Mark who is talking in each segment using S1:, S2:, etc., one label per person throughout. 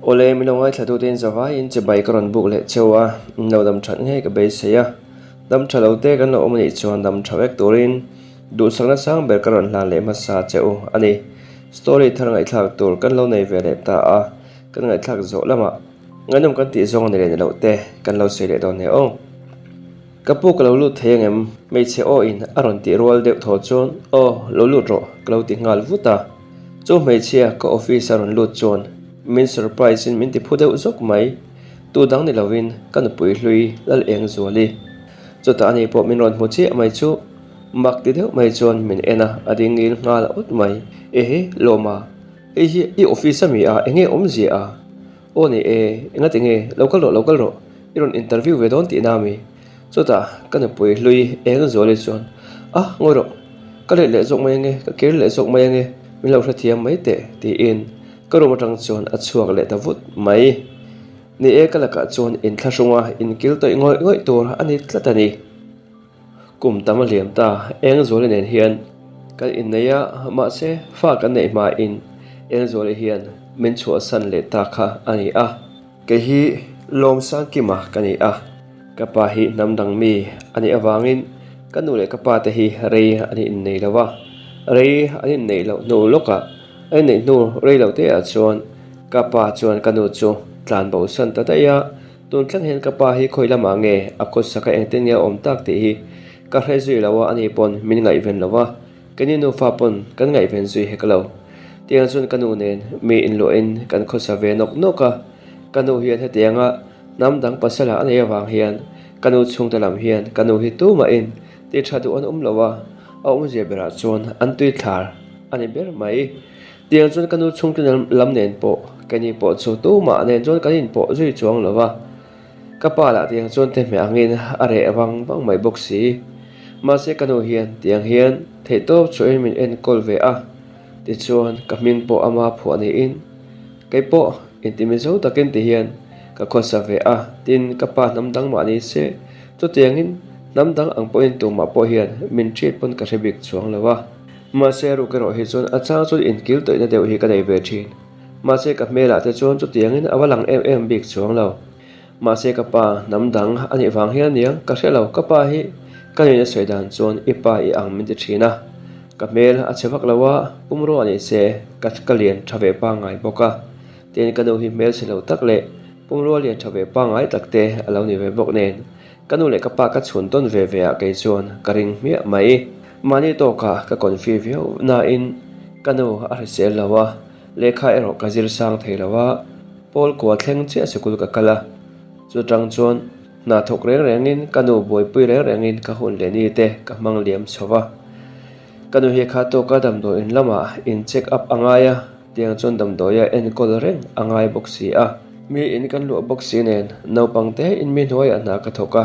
S1: Awle, min lo ngaithlatute in zavaiin chibai ka rawn buk leh cheu a, in lo dam that ngei ka beisei a. Dam tha lo te kan lo awm anih chuan dam tha vek turin duhsakna sang ber ka rawn hlan leh hmasa che u a ni. Story thar ngaihthlak tur kan lo nei ve leh ta a, kan ngaihthlak zawh lamah ngaihnawm kan tih zawng a ni leh ni loh te kan lo sawi leh dawn nia aw. Ka pu ka lo lut thei angem? Hmeichhe aw in a rawn tih rual deuh thaw chuan aw lo lut rawh ka lo ti nghal vut a. Chu hmeichhia ka office a rawn lut chuan min surprise in min ti phu deuh zawk mai. Tu dang ni lovin ka nupui hlui lal eng zuali. Chutah ani pawh min rawn hmu chiah mai chu mak ti deuh mai chuan min en a, a ding ngil nghal awt mai. Ehe Lawma, hei hi i office ami a enge awmzia a? Aw ni e, engati nge? Lo kal rawh, lo kal rawh, i rawn interview ve dawn tihna ami? Chutah ka nupui hlui eng zuali chuan, A, ngawi rawh, ka let leh zawk mai ange, ka kir leh zawk mai ange, min lo hrethiam mai teh, tiin ka room atang chuan a chhuak leh ta vut mai. Ni e, ka lakah chuan inthlahrunga inkil tawih ngawih ngawih tur a ni tlat a ni. Kum tam a hliam ta, Engzuali nen hian kan innei a, mahse fa kan neih hmain Engzuali hian min chhuahsan leh ta kha a ni a. Kei hi Lawmsangkima ka ni a, ka pa hi hnam dang mi a nih avangin ka nu leh ka pa te hi rei an innei lo a, rei an inneih loh hnu lawkah a inneih hnu rei lo te ah chuan ka pa chuan ka nu chu tlan bosan ta daih a. Tun thleng hian ka pa hi khawi lamah nge a khawsak a engtin nge a awm tak tih hi ka hre zui lo a, ani pawn min ngaihven lo a, keini nufa pawn kan ngaihven zui hek lo. Tiang chuan ka nu nen mi inluahin kan khawsa ve nawk nawk a, ka nu hian hetianga hnam dang pasala a neih avang hian ka nu chhungte lam hian ka nu hi tumahin ti tha duh an awm lo a, a awmzia berah chuan an tuithlar a ni ber mai. Tiang chuan ka nu chhungte lam nen pawh keini pawh chu tumah nen chuan kan inpawh zui chuang lo va, ka pa lah tiang chuan te hmeh angin a reh vang vang mai bawk si. Mahse ka nu hian tiang hian theihtawp chhuahin min enkawl ve a, tichuan ka hming pawh ama phuah niin kei pawh intimi zo takin ti hian ka khawsa ve a, tin ka pa hnam dang mah ni se chutiangin hnam dang ang pawhin tumah pawh hian min treat pawn ka hre bik chuang lo a. Mahse ruk erawh hi chuan a chang chuan inkil tawihna deuh hi ka nei ve thin. Mahse ka hmelah te chuan chutiangin a va lang em em bik chuang lo. Mahse ka pa hnam dang a nih vang hian aniang ka hre lo ka pa hi ka nihna sawi dan chuan i pa i ang min ti thin a. Ka hmel a chhe vak lo a, pumrua ni se ka ka lian tha ve pangngai bawk a. Tin ka nu hi hmel chhe lo tak leh pumrua lian tha ve pangngai tak te a lo ni ve bawk nen. Ka nu leh ka pa ka chhun tawn ve ve ah kei chuan ka ring hmiah mai. Mahni tawkah ka confi viau nain ka nu a hrisel lo a, lehkha erawh ka zir sang thei lo a, Paul kua thleng chiah sikul ka kal a. Chutang chuan hna thawk reng rengin ka nu buaipui reng rengin ka hun leh ni te ka hmang liam chho va. Ka nu hi kha tawka damdawiin lamah in check up a ngai a. Tiang chuan damdawia enkawl reng a ngai bawk si a. Mi in kan luah bawk si nen naupang te in mi hnuaiah hna ka thawk a,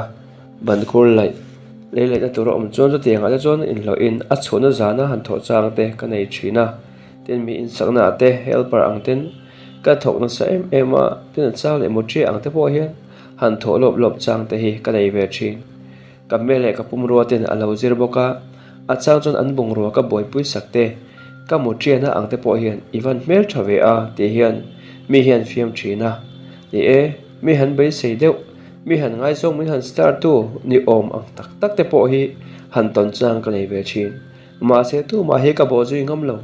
S1: ban khur laih lei laihna tur a awm chuan chutiangah te chuan inhlawhin a chhuahna zana han thawh chang te ka nei thin a, tin mi insakna ah te helper ang ten ka thawk nasa em em a, tin a chang leh mutria ang te pawh hian han thawh lawp lawp chang te hi ka nei ve thin. Ka hmel leh ka pumrua ten a lo zir bawk a, a chang chuan an bungrua ka buaipui sak te, ka muthiana ang te pawh hian i van hmel tha ve a tih hian mi hian fiam thin a. Ni e, mi han beisei deuh, mi han ngaizawng min han star tu ni awm ang tak tak te pawh hi han tawn chang ka nei ve thin. Mahse tumah hi ka bawh zui ngam lo,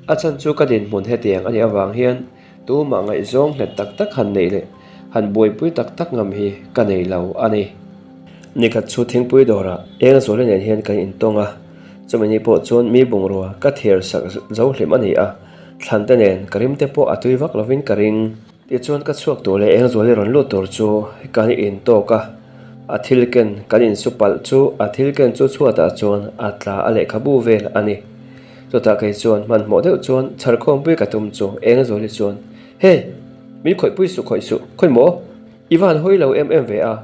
S1: a chhan chu ka dinhmun hetiang a nih avang hian Tumah ngaihzawng nghet tak tak han neih leh han buaipui tak tak ngam hi ka nei lo a ni. Nikhat chu thingpui dawrah eng zuala nen hian kan intawng a, chumi ni pawh chuan mi bungrua ka thir sak zo hlim a ni a, thlan te nen ka rim te pawh a tui vak lovin ka ring. Tichuan ka chhuak tur leh eng zuali rawn lut tur chu kan intawk a, a thil ken kan insu palh chu a thil ken chu chhuatah chuan a tla a lehkhabu vel a ni. Chutah kei chuan hmanhmawh deuh chuan chhar khawmpui ka tum chu eng zuali chuan, Hey! Min khawihpui suh khawih suh, khawi maw? I va han hawi lo em em ve a,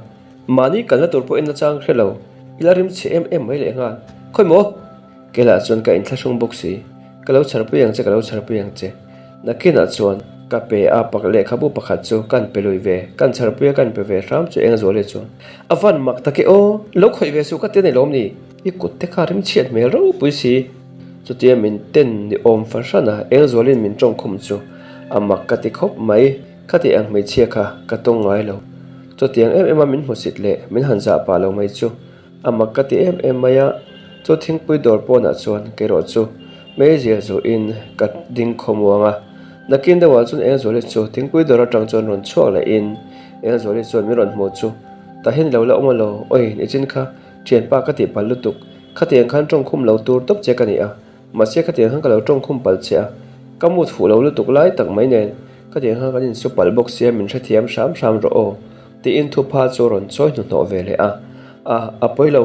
S1: mahni kalna tur pawhin nachang hre lo, i la rim chhe em em mai leh nghal, khawi maw? Kelah chuan ka inthlahrung bawk si, ka lo chharpui ang che, ka lo chharpui ang che. Nakinah chuan ka pe a pak lehkhabu pakhat chu kan pe lui ve, kan chharpui a kan pe ve hram chu eng zuali chuan, A van mak tak e aw, lo khawih ve suh ka ti a ni lawm ni? I kut te kha rim chhiat hmel ropui si. Chutia min ten ni awm fahran a, Engzualin min tawngkhum chu a mak ka ti khawp mai. Khati ang hmeichhia kha ka tawng ngai lo. Chutiang em em a min hmusit leh min han zah pah lo mai chu a mak ka ti em em mai a. Chu thingpui dawr pawnah chuan kerawh chu meizial zuhin ka ding khawmuang a. Nakin deuhah chuan Engzuali chu thingpui dawr atang chuan rawn chhuak lehin Engzuali chuan min rawn hmuh chu tahin lo la awm a lo, Oi nichin kha thianpa ka tih palh lutuk, khatiang khan tawngkhum lo tur tawp che ka ni a. Mahse khatiang khan ka lo tawng khum palh che a, ka mut fuh lo lutuk lai tak mai nen khatiang khan kan insu palh bawk sia min hrethiam hram hram rawh aw tiin thupha chu a rawn chawi hnuhnawh ve leh a. A, a pawi lo,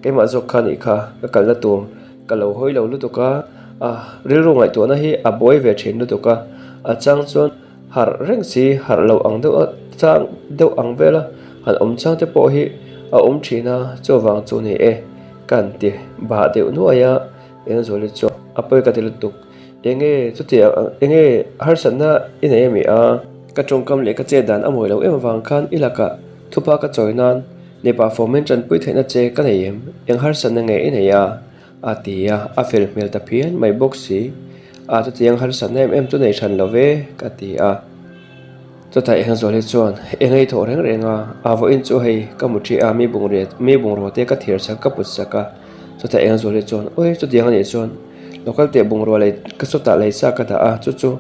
S1: keimah zawk kha nih kha ka kalna tur ka lo hawi lo lutuk a, a rilru ngaihtuahna hi a buai ve thin lutuk a, a chang chuan harh reng si harh lo ang deuh a chang deuh ang vel a han awm chang te pawh hi a awm thin a, chuvang chu ni e kan ti bah deuh nuai a. Engzuali chuan a pawi ka ti lutuk. Enge chutiang ang enge harsatna i nei ami a? Ka tawngkam leh ka chet dan a mawi lo em avang khan i lakah thupa ka chawi nan Nepa fawmin tanpui theihna che ka nei em? Eng harsatna nge i nei a? a ti a, a fel hmel ta phian mai bawk si. A chutiang harsatna em em chu nei hran lo ve ka ti a. Chutah Engzuali chuan eng ei thawh reng reng a, a vawiin chu hei ka mu ṭhi a, mi bungrua mi bungrua te ka thir sak ka put sak a. Chutah Engzuali chuan awi chutiang a nih chuan local teh bungrua lei ka sawtah lei sa ka dah a, chu chu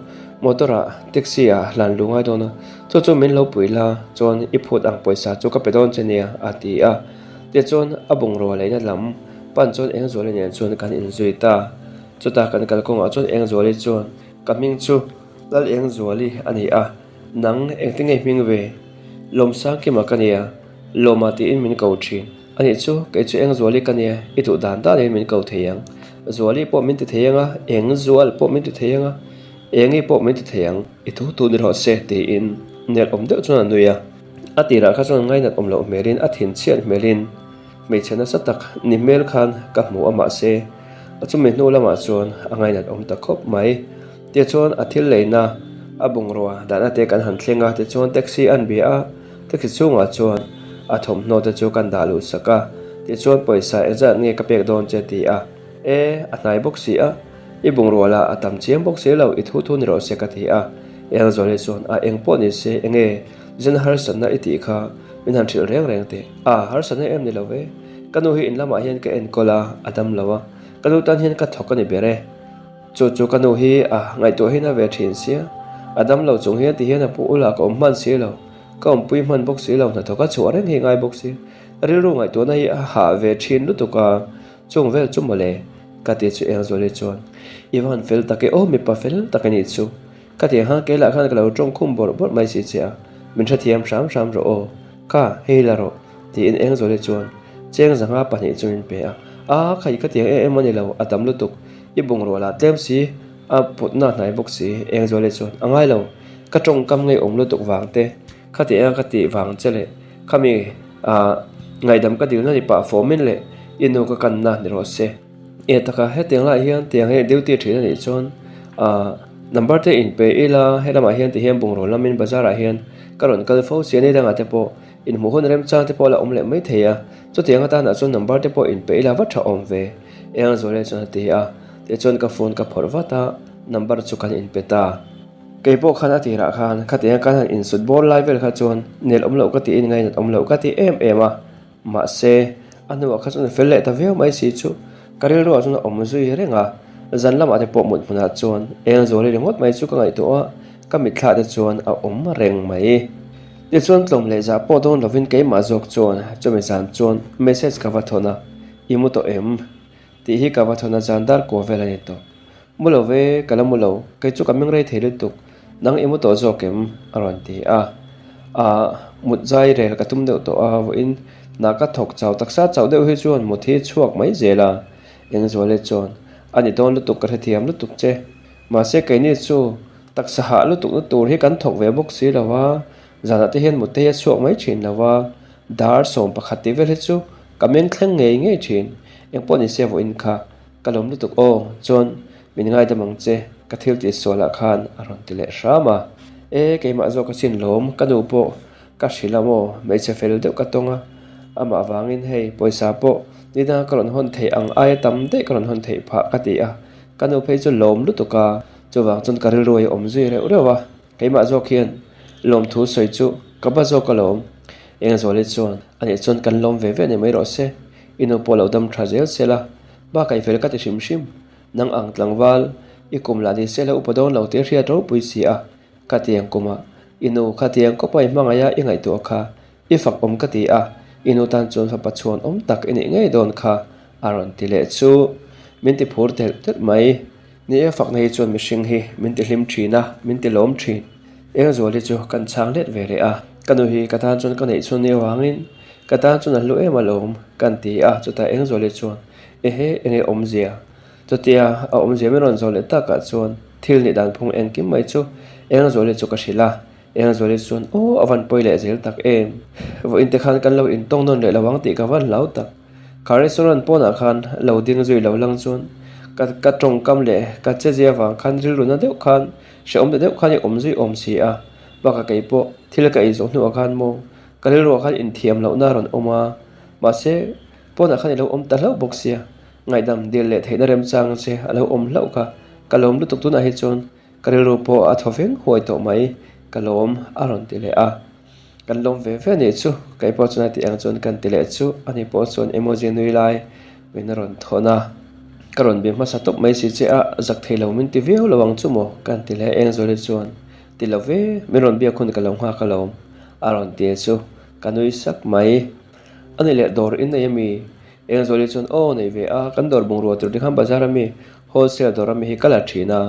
S1: motor ah taxi ah hlan lu ngai dawn a, chu chu min lo pui la chuan i phut ang pawisa chu ka pe dawn che nia a ti a. Tichuan a bungrua leina lam pan chuan Engzuali nen chuan kan inzui ta. Chutah kan kalkawngah chuan Engzuali chuan ka hming chu Lal Engzuali a ni a, nang engtin nge hming ve? Lawmsangkima ka nia, Lawma tiin min ko thin. A nih chu, kei chu Engzuali ka nia, i duh dan danin min ko thei ang. Zuali pawh min ti thei ang a, Engzual pawh min ti thei ang a, Engi pawh min ti thei ang. I thu thu ni rawh se tiin nelawm deuh chuan a nui a. A tirah kha chuan ngainat awm loh hmelin a thinchhiat hmelin hmeichhe nasa tak ni hmel khan ka hmu a mahse a chumi hnu lamah chuan a ngainat awm ta khawp mai. Tichuan a thil leina a bungrua dahna te kan han thleng a, tichuan taxi an bia a, taxi chhungah chuan a thawmhnaw te chu kan dah luh sak a, tichuan pawisa engzat nge ka pek dawn che ti a, e a hnai bawk si a, i bungrua lah a tam chiang bawk si lo, i thu thu ni rawh se ka ti a, Engzuali chuan a eng pawh ni se enge zin harsatna i tih kha min han hrilh reng reng teh, a harsatna em ni lo ve, ka nu hi in lamah hian ka enkawl a, a dam lo a, ka nu tan hian ka thawk a ni ber e. Chu chu ka nu hi a ngaihtuah hin a ve thin sia, a dam lo chung hian ti hian a pu ula ka awm hman si lo, ka awmpui hman bawk si lo, hnathawk a chhuah reng hi ngai bawk si, rilru ngaihtuahna hi a hah ve thin lutuk a, chung vel chu mawle ka ti chu Engzuali chuan i va han fel tak e aw mipa fel tak a nih chu ka ti ang keilah khan ka lo tawng khum bawrh bawrh mai si che a, min hrethiam hram hram rawh aw, kha hei la rawh tiin Engzuali chuan cheng zanga pahnih chu min pe a, a khaih ka ti ang em em a ni lo, a tam lutuk. I bungrua lah tlem si, a putna hnai bawk si, Engzuali chuan a ngai lo, ka tawngkam ngeiawm lutuk vang te, khati eng ka tih vang che leh khami ah ngaihdam ka dilna ni pah fawmin leh i nu ka kanna ni rawh se. E taka hetiang laiah hian tiang hi duty thin a nih chuan ah number te inpe ila helamah hian tihian bungrua lamin bazar ah hian ka rawn kal fo si a ni dangah te pawh inhmuh hun remchang te pawh a la awm leh maithei a, chutiang atana chuan number te pawh inpe ila va tha awm ve. Eng Zualei chuan a ti a, tichuan ka phone ka phawrh vat a, number chu kan inpe ta. Kei pawh khan a tirah khan khatiang kan han insut bawr lai vel kha chuan nel awm loh ka tiin ngainat awm loh ka ti em em a, mahse a hnuah kha chuan fel leh ta viau mai si chu ka rilruah chuan a awm zui reng a, zan lamah te pawh mut hmunah chuan eng Zualei ringawt mai chu ka ngaihtuah a, ka mitthlah te chuan a awm reng mai. Tichuan tlawm leh zah pawh dawn lovin keimah zawk chuan chumi zan chuan message ka va thawn a. I mu tawh em? Tih hi ka va thawn a zan dar kua vel a ni tawh. Mu lo ve, ka la mu lo, kei chu ka meng rei thei lutuk, nang i mu tawh zawk em? A rawn ti a. Aah, mut zai rel ka tum deuh tawh a, vawiin hna ka thawk chau taksa chauh deuh hi chuan mut hi chhuak mai zel a. Engzuale chuan, A ni dawn lutuk ka hrethiam lutuk che. Mahse keini chu taksa hah lutuk na tur hi kan thawk ve bawk si lo a, zanah te hian mut te hi a chhuak mai thin lo a, dar 11 tih vel hi chu Ka meng thleng ngei ngei thin. Engpawh ni se vawiin kha ka lawm lutuk aw, chuan min ngaidam ang che ka thil tih sualah khan a rawn ti leh hram a. E, keimah zawk a chin lawm, ka nu pawh ka hrilh a maw, hmeichhe fel deuh ka tawng a, amah vangin hei pawisa pawh nidanga ka rawn hawn theih ang aia tam daih ka rawn hawn theih phah ka ti a, ka nu phei chu lawm lutuk a, chuvang chuan ka rilru a awm zui reuh reuh a. Keimah zawk hian Lawmthu sawi chu ka ba zawk alawm. Engzuali chuan, Anih chuan kan lawm ve ve ni mai rawh se. I nu pawh lo dam tha zel se la, bakah i fel ka ti hrim hrim. Nang ang tlangval, i kum lah ni se la upa dawn lo tih hriat ropui si a, ka tiang kumah i nu khatiang kawpa i hmangaih a i ngaihtuah kha i fak awm ka ti a, i nu tan chuan fapa chhuan awm tak i nih ngei dawn kha a rawn ti leh chu min ti phur telh telh mai. Ni e fakna hi chuan mihring hi min ti hlim thin a, min ti lawm thin. Engzual hi chu kan chhang let ve leh a, ka nu hi ka tan chuan ka neih chhun ni avangin ka tan chuan a hlu em alawm kan ti a, chutah Engzual hi chuan ehe enge awmzia? Chutia a awmzia min rawn zawh leh takah chuan thil nih dan phung engkim mai chu Engzual hi chu ka hrilh a, Engzual hi chuan aw a van pawi leh zel tak em? Vawiin te khan kan lo intawng nawn leh lo ang tih ka van hlau tak. Kha restaurant pawnah khan lo ding zui lo lang chuan ka ka tawngkam leh ka che zia vang khan rilru na deuh khan hrehawm ta deuh khan i awm zui awm si a, bakah kei pawh thil ka ei zawh hnuah khan maw ka rilruah khan inthiam lohna a rawn awm a, mahse pawnah khan i lo awm ta hlauh bawk sia, ngaihdam dil leh theihna remchang che a lo awm hlauh kha ka lawm lutuk tunah hi chuan ka rilru pawh a thaw veng huai tawh mai ka lawm a rawn ti leh a. Kan lawm ve ve anih chu, kei pawh chuan a tih ang chuan kan ti leh chu, ani pawh chuan emoji nui lai min rawn thawn a, ka rawn bia hmasa tawp mai si che a, zak thei lo min ti viau lo ang chu maw kan ti leh Engzuali chuan ti lo ve, min rawn biak hun ka lo nghak alawm a rawn ti chu ka nui sak mai. Ani leh dawr in nei ami? Engzuali chuan aw nei ve a, kan dawr bungrua tur tikhan bazar ami wholesale dawr ami hi ka la thin a,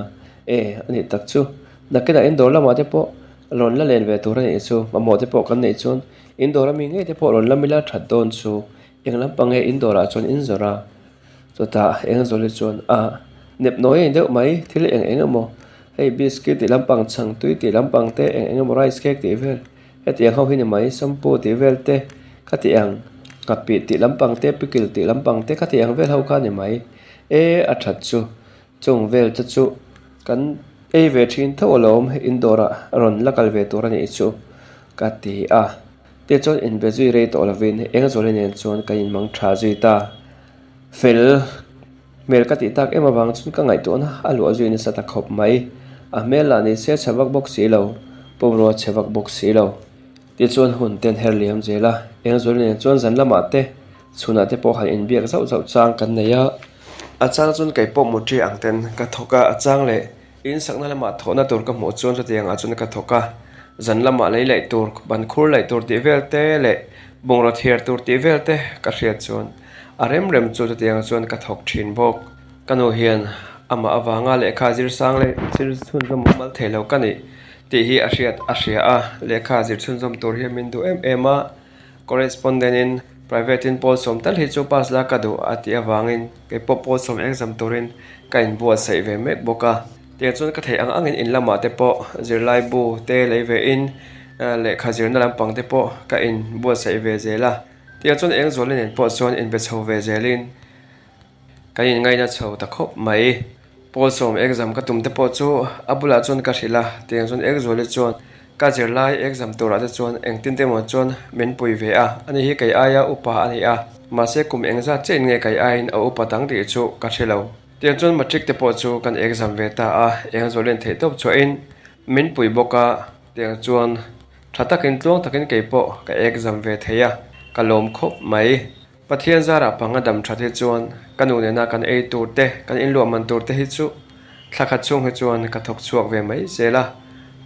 S1: e anih tak chu nakinah in dawr lamah te pawh Rawn la len ve tur a nih chu, mamawh te pawh kan neih chuan in dawr ami ngei te pawh rawn lam ila that dawn chu, eng lampang nge in dawrah chuan in zawrh a? Chutah eng zawlhi chuan a nep nawi a ni deuh mai, thil eng eng emaw hei biscuit tih lampang chhang tui tih lampang te eng eng emaw rice cake tih vel hetiang ho hi ni mai, shampoo tih vel te khati ang nghapih tih lampang te pickle tih lampang te khati ang vel ho kha a ni mai, e a that chu. Chung vel te chu kan ei ve thin tho alawm in dawrah rawn la kal ve tur a nih chu ka ti a. Tichuan inbe zui rei tawh lovin Engzuali nen chuan kan inmang tha zui ta. Fel hmel ka tih tak em avang chuan ka ngaihtuahna a luah zui nasa ta khawp mai. A hmel lah ni se chhe vak bawk si lo, pumrua chhe vak bawk si lo. Tichuan hun te an her liam zel a, Engzuali nen chuan zan lamah te Chhunah te pawh han inbiak zauh zauh chang kan nei a, a chang chuan kei pawh mutri ang ten ka thawk a, a chang leh in sakna lamah thawhna tur ka hmuh chuan chutiang ah chuan ka thawk a, zan lamah lei laih tur, ban khur laih tur tih vel te leh bungraw thiar tur tih vel te ka hriat chuan a rem rem chu chutiang ah chuan ka thawk thin bawk. Ka nu hian amah avanga lehkha zir sang leh zir chhunzawm mumal thei lo ka nih tih hi a hriat a hria a, lehkha zir chhunzawm tur hian min duh em em a. Correspondent in private in pawl sawm tal hi chu pass la ka duh a tih avangin kei pawh pawl sawm exam turin ka inbuatsaih ve mek bawk a. Tiang chuan ka theih ang angin in lamah te pawh zirlai bu te lei ve in lehkha zirna lampang te pawh ka inbuatsaih ve zel a. Tiang chuan eng zualna nen pawh chuan inbe chho ve zelin Kan inngaina chho ta khawp mai. Pawl sawm exam ka tum te pawh chu a bulah chuan ka hrilh a, tiang chuan Ekzuali chuan ka zirlai exam turah te chuan engtin te emaw chuan min pui ve a, ani hi kei aia upa a ni a, mahse kum engzat chiah in nge kei aiin a upa dang tih chu ka hre lo. Tiang chuan matric te pawh chu kan exam ve ta a, Engzuali'n theihtawp chhuahin min pui bawk a, tiang chuan tha takin tluang takin kei pawh ka exam ve thei a, ka lawm khawp mai. Pathian zarah panga dam that hi chuan ka nu nena kan ei tur te, kan inluah man tur te hi chu thla khat chhung hi chuan ka thawk chhuak ve mai zel a.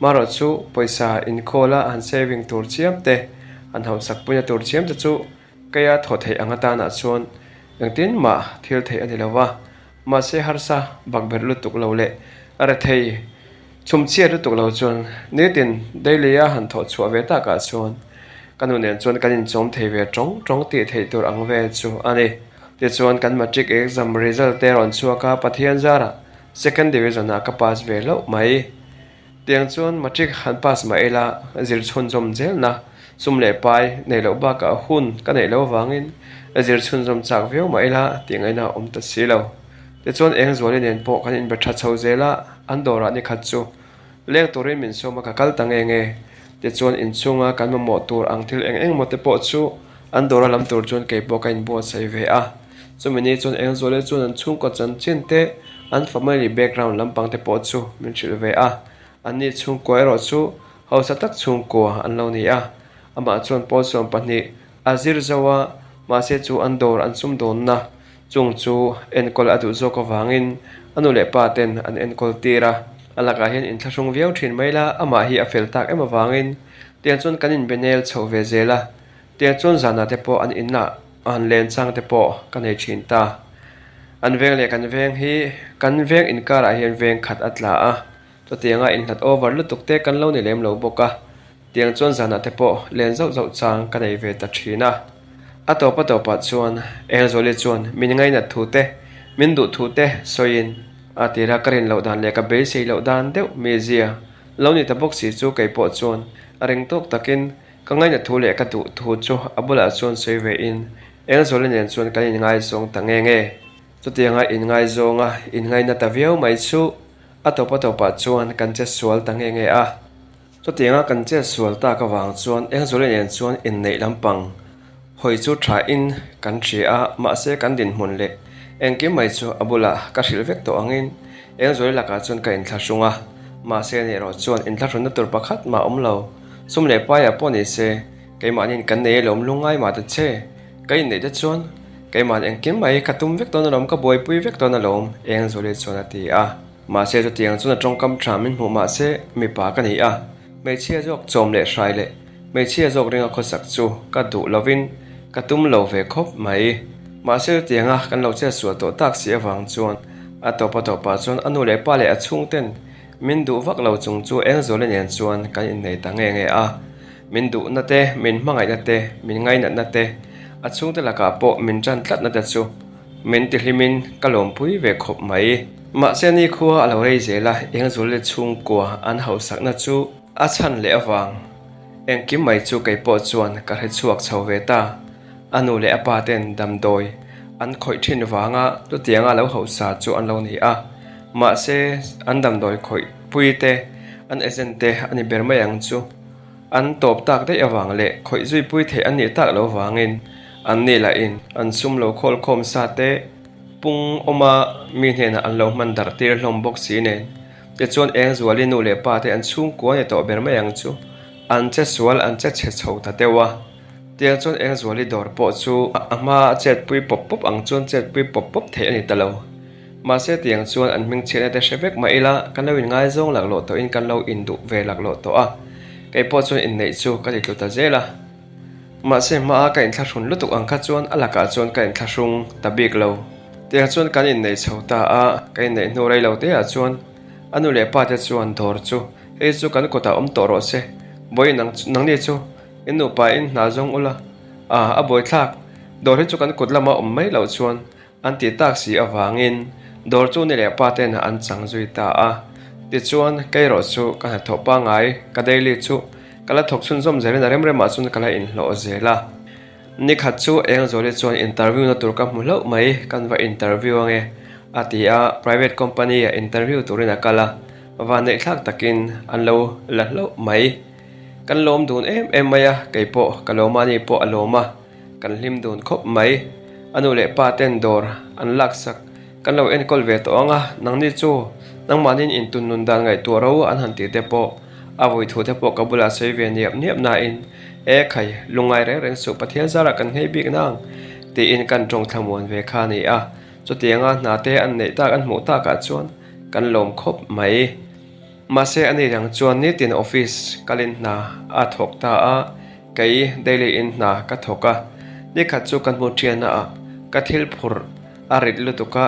S1: Marawh chu pawisa inkhawla han saving tur chiam te, han hausak puina tur chiam te chu keia thaw theih ang atanah chuan engtin mah thil theih a ni lo va. Mahse harsa bakberh lutuk lo leh rethei chhumchhiat lutuk lo chuan nitin daily a han thawh chhuah ve takah chuan ka nu nen chuan kan inchawm thei ve tawng tawng tih theih tur ang vel chu a ni. Tichuan kan matric exam result te rawn chhuak a, Pathian zarah second division ah ka pass ve hlauh mai. Tiang chuan matric han pass mah ila zir chhunzawm zelna sum leh pai neih loh bakah hun ka neih loh avangin zir chhunzawm chak viau mah ila tih ngaihna a awm ta si lo. Tichuan Engzuali nen pawh kan inbe tha chho zel a, an dawrah ni khat chu leng turin min sawm a ka kal ta nge nge. Tichuan inchhunga kan mamawh tur ang thil eng eng maw te pawh chu an dawra lam tur chuan kei pawh ka inbuatsaih ve a. Chumi ni chuan Engzuali chuan an chhungkaw chanchin te, an family background lampang te pawh chu min hrilh ve a. Anni chhungkua erawh chu. Hausa tak chhungkua an lo ni a, amah chuan pawl 12 a zir zo a, mahse chu an dawr an sumdawnna chung chu enkawl a duh zawk avangin a nu leh pa ten an enkawl tir a. A lakah hian inthlahrung viau thin mai la, amah hi a fel tak em avangin tiang chuan kan inbe nel chhoh ve zel a, tiang chuan zanah te pawh an inah an len chang te pawh ka nei thin ta. An veng leh kan veng hi kan veng inkarah hian veng khat a tla a, Chutianga inhlat over lutuk te kan lo ni lem lo bawk a, tiang chuan zanah te pawh len zauh zauh chang ka nei ve ta thin a. A tawp a tawpah chuan Engzuali chuan min ngainat thu te, min duh thu te sawiin a tira ka rin loh dan leh ka beisei loh dan deuh mizia lo ni ta bawk si chu kei pawh chuan a ring tawk takin ka ngainat thu leh ka duh thu chu a bulah chuan sawi ve in Engzuali nen chuan kan inngaizawng ta nge nge. Chutianga inngaizawng a inngaina ta viau mai chu A tawp a tawpah chuan kan che sual ta nge nge a. Chutianga kan che sual tak avang chuan Engzuali nen chuan inneih lampang hawi chu thain kan hria a, mahse kan dinhmun leh engkim mai chu a bulah ka hrilh vek tawh angin Engzuali lakah chuan ka inthlahrung a, mahse ani erawh chuan inthlahrunna tur pakhat mah awm lo. Sum leh paiah pawh ni se keimahniin kan nei alawm lungngai mah ta che, ka inneih te chuan Keimahni engkim mai ka tum vek dawn alawm, ka buaipui vek dawn alawm, Engzuali chuan a ti a. Mahse chutiang chuan a tawngkam tha min hmuh mahse mipa ka ni a, hmeichhia zawk chawm leh hrai leh hmeichhia zawk ringa khawsak chu ka duh lovin ka tum lo ve khawp mai. Mahse chutianga kan lo chetsual tawh tak si avang chuan a tawp a tawpah chuan a nu leh pa leh a chhungten min duh vak lo chung chu Engzuali nen chuan kan innei ta nge nge a. Min duhna te, min hmangaihna te, min ngainatna te, a chhungte lakah pawh min ṭan tlatna te chu min tihlimin ka lawmpui ve khawp mai. Mahse nikhua a lo rei zel a, Engzul leh chhungkua an hausakna chu a chhan leh avang engkim mai chu kei pawh chuan ka hre chhuak chho ve ta. A nu leh a pa ten damdawi an khawih ṭhin vanga chutianga lo hausa chu an lo ni a, mahse an damdawi khawih pui te, an agent te a ni ber mai ang chu. An tawp tak daih avang leh khawih zui pui theih an nih tak lo vangin an ni lahin an sum lo khawl khawm sa te pung awma mi hnenah an lo hman darh tir hlawm bawk si nen. Tichuan Engzuali nu leh pa te an chhungkua ni tawh ber mai ang chu an che sual an che chhe chho ta deuh a. Tiang chuan Engzuali dawr pawh chu a hma a chetpui pawp pawp ang chuan chetpui pawp pawp theih a ni ta lo. Mahse tiang chuan an hmingchhiatna te hre vek mah ila, kan lo inngaizawng laklawh tawhin kan lo induh ve laklawh tawh a, kei pawh chuan inneih chu ka ti tlu ta zel a. Mahse hmaa ka inthlahrun lutuk ang kha chuan a lakah chuan ka inthlahrung ta bik lo. Tiang chuan kan inneih chho ta a, ka inneih hnu rei lo teah chuan a nu leh pa te chuan dawr chu hei chu kan kutah awm tawh rawh se, vawiin nang nangni chu in nupa in hna zawng ula, a a buaithlak, dawr hi chu kan kut lama awm mai loh chuan An tih tak si avangin dawr chu ni leh pa ten an chang zui ta a. Tichuan, kei erawh chu ka hnathawh pangngai, ka daily chu ka la thawk chhunzawm zelin a remremah chuan ka la inhlawh zel a. Nikhat chu Engzuali chuan interview na tur ka hmu hlauh mai, kan va interview ange a ti a, private company ah interview turin a kal a, vanneihthlak takin an lo la hlauh mai. Kan lawm dun em em mai a, kei pawh ka lawm a, ani pawh a lawm a. Kan hlim dun khawp mai. A nu leh pa ten dawr an laksak. Kan lo enkawl ve tawh ang a, nangni chu nangmahniin intun nun dan ngaihtuah ro an han tih te pawh a vui thu te pawh ka bulah sawi ve niap niap nain, E khai, lungngai reng reng suh Pathian zarah kan nghei bik nang tiin kan tawng thlamuan ve kha a ni a. Chutianga hna te an neih tak an hmuh takah chuan kan lawm khawp mai. Mahse a ni dang chuan nitin office kalin hna a thawk ta a, kei daily in hna ka thawk a, nikhat chu ka hmu thian a, ka thil phurh a rit lutuk a,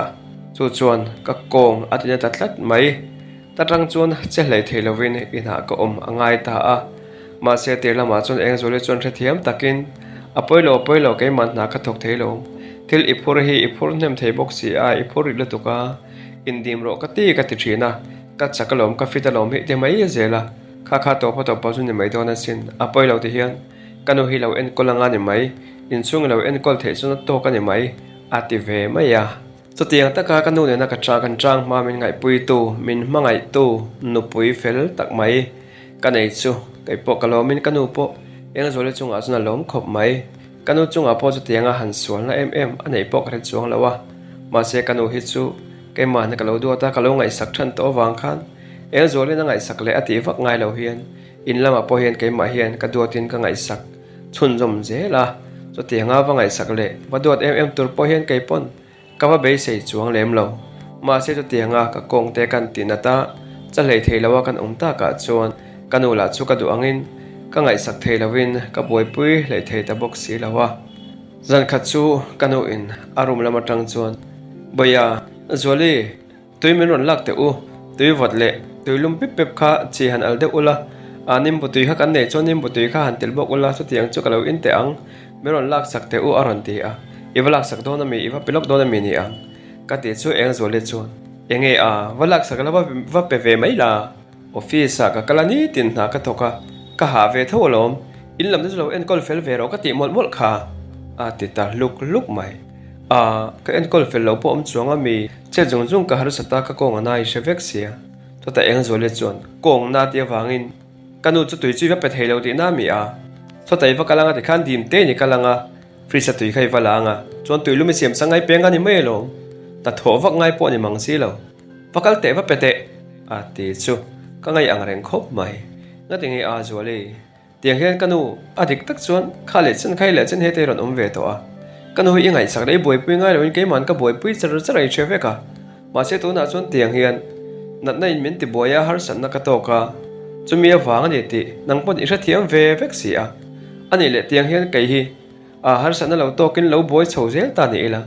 S1: chu chuan ka kawng a ti na ta tlat mai. Ta tang chuan che hlei thei lovin inah ka awm a ngai ta a, mahse tir lamah chuan Engzuali chuan hrethiam takin, A pawi lo, a pawi lo, keimah hna ka thawk thei lo, thil i phur hi i phur hnem thei bawk si a, i phur rit lutuk a, indim rawh ka ti ka ti thin a. Ka chak alawm, ka fit alawm hi ti mai zel a, kha kha tawp a tawp pawh chu ni mai dawn asin, a pawi lo ti hian ka nu hi lo enkawl anga ni mai, inchhung i lo enkawl theih chuan a tawk a ni mai a ti ve mai a. Chutiang taka ka nu nena ka chang kan chang hma min ngaihpuitu, min hmangaihtu nupui fel tak mai ka nei chu kei pawh ka lawmin ka nu pawh Engzuali chungah chuan a lawm khawp mai. Ka nu chungah pawh chutianga han sualna em em a neih pawh ka hre chuang lo a, mahse ka nu hi chu Keimahna ka lo duat a, ka lo ngaihsak than tawh avang khan Eng zualin a ngaihsak leh a tih vak ngai lo hian in lamah pawh hian keimah hian ka duatin ka ngaihsak chhunzawm zel a, chutianga va ngaihsak leh va duat em em tur pawh hian kei pawn ka va beisei chuang lem lo. Mahse chutianga ka kawng te kan tih nat a, cha hlei thei lo a kan awm takah chuan ka nu lah chu ka duh angin ka ngaihsak thei lovin ka buaipui hlei thei ta bawk si lo a. Zan khat chu ka nu in a room lam atang chuan, Bawia, Zuali, Tui min rawn lak teh u, tui vawt leh tui lum pip pep kha chi han al deuh ula, a nimbu tui kha kan nei chuan nimbu tui kha han tel bawk ula, chutiang chu ka lo in teh ang, min rawn lak sak teh u a rawn ti a, i va lak sak dawn ami, i va pe lawk dawn ami ni ang? Ka tih chu eng zuali chuan, Enge a, va lak sak la va pe ve mai la, office ah ka kal a nitin hna ka thawk a, ka hah ve tho alawm, in lam te chu lo enkawl fel ve rawh ka tih mawlh mawlh kha, a ti ta hluk hluk mai. A, ka enkawl fel lo pawh awm chuang a mi, chet zung zung ka harsat a ka kawng a na i hre vek sia. Chutah Engzuali chuan, Kawng na tih avangin ka nu chu tui chu i va pe thei lo tihna a mi a. Chutah i va kal anga tikhan dim te in i kal anga, fridge a tui kha i va la anga, chuan tui lum i siam sangai peng a ni mai alawm. Hnathawh vak ngai pawh a ni mang si lo. Va kal teh va pe teh! A ti chu ka ngaih ang reng khawp mai. Ngatinge a Zuali? Tiang hian ka nu a dik tak chuan kha leh chen khai leh chen hete rawn awm ve tawh a. Ka nu hi i ngaihsak leh i buaipui ngai loin keima'n ka buaipui char char a i hre vek a. Mahse tunah chuan tiang hian natna in min tibuai a harsatna ka tawk a, chumi avang a ni tih nang pawn i hrethiam ve vek si a. A nih leh tiang hian kei hi a harsatna lo tawkin lo buai chho zel ta ni ila,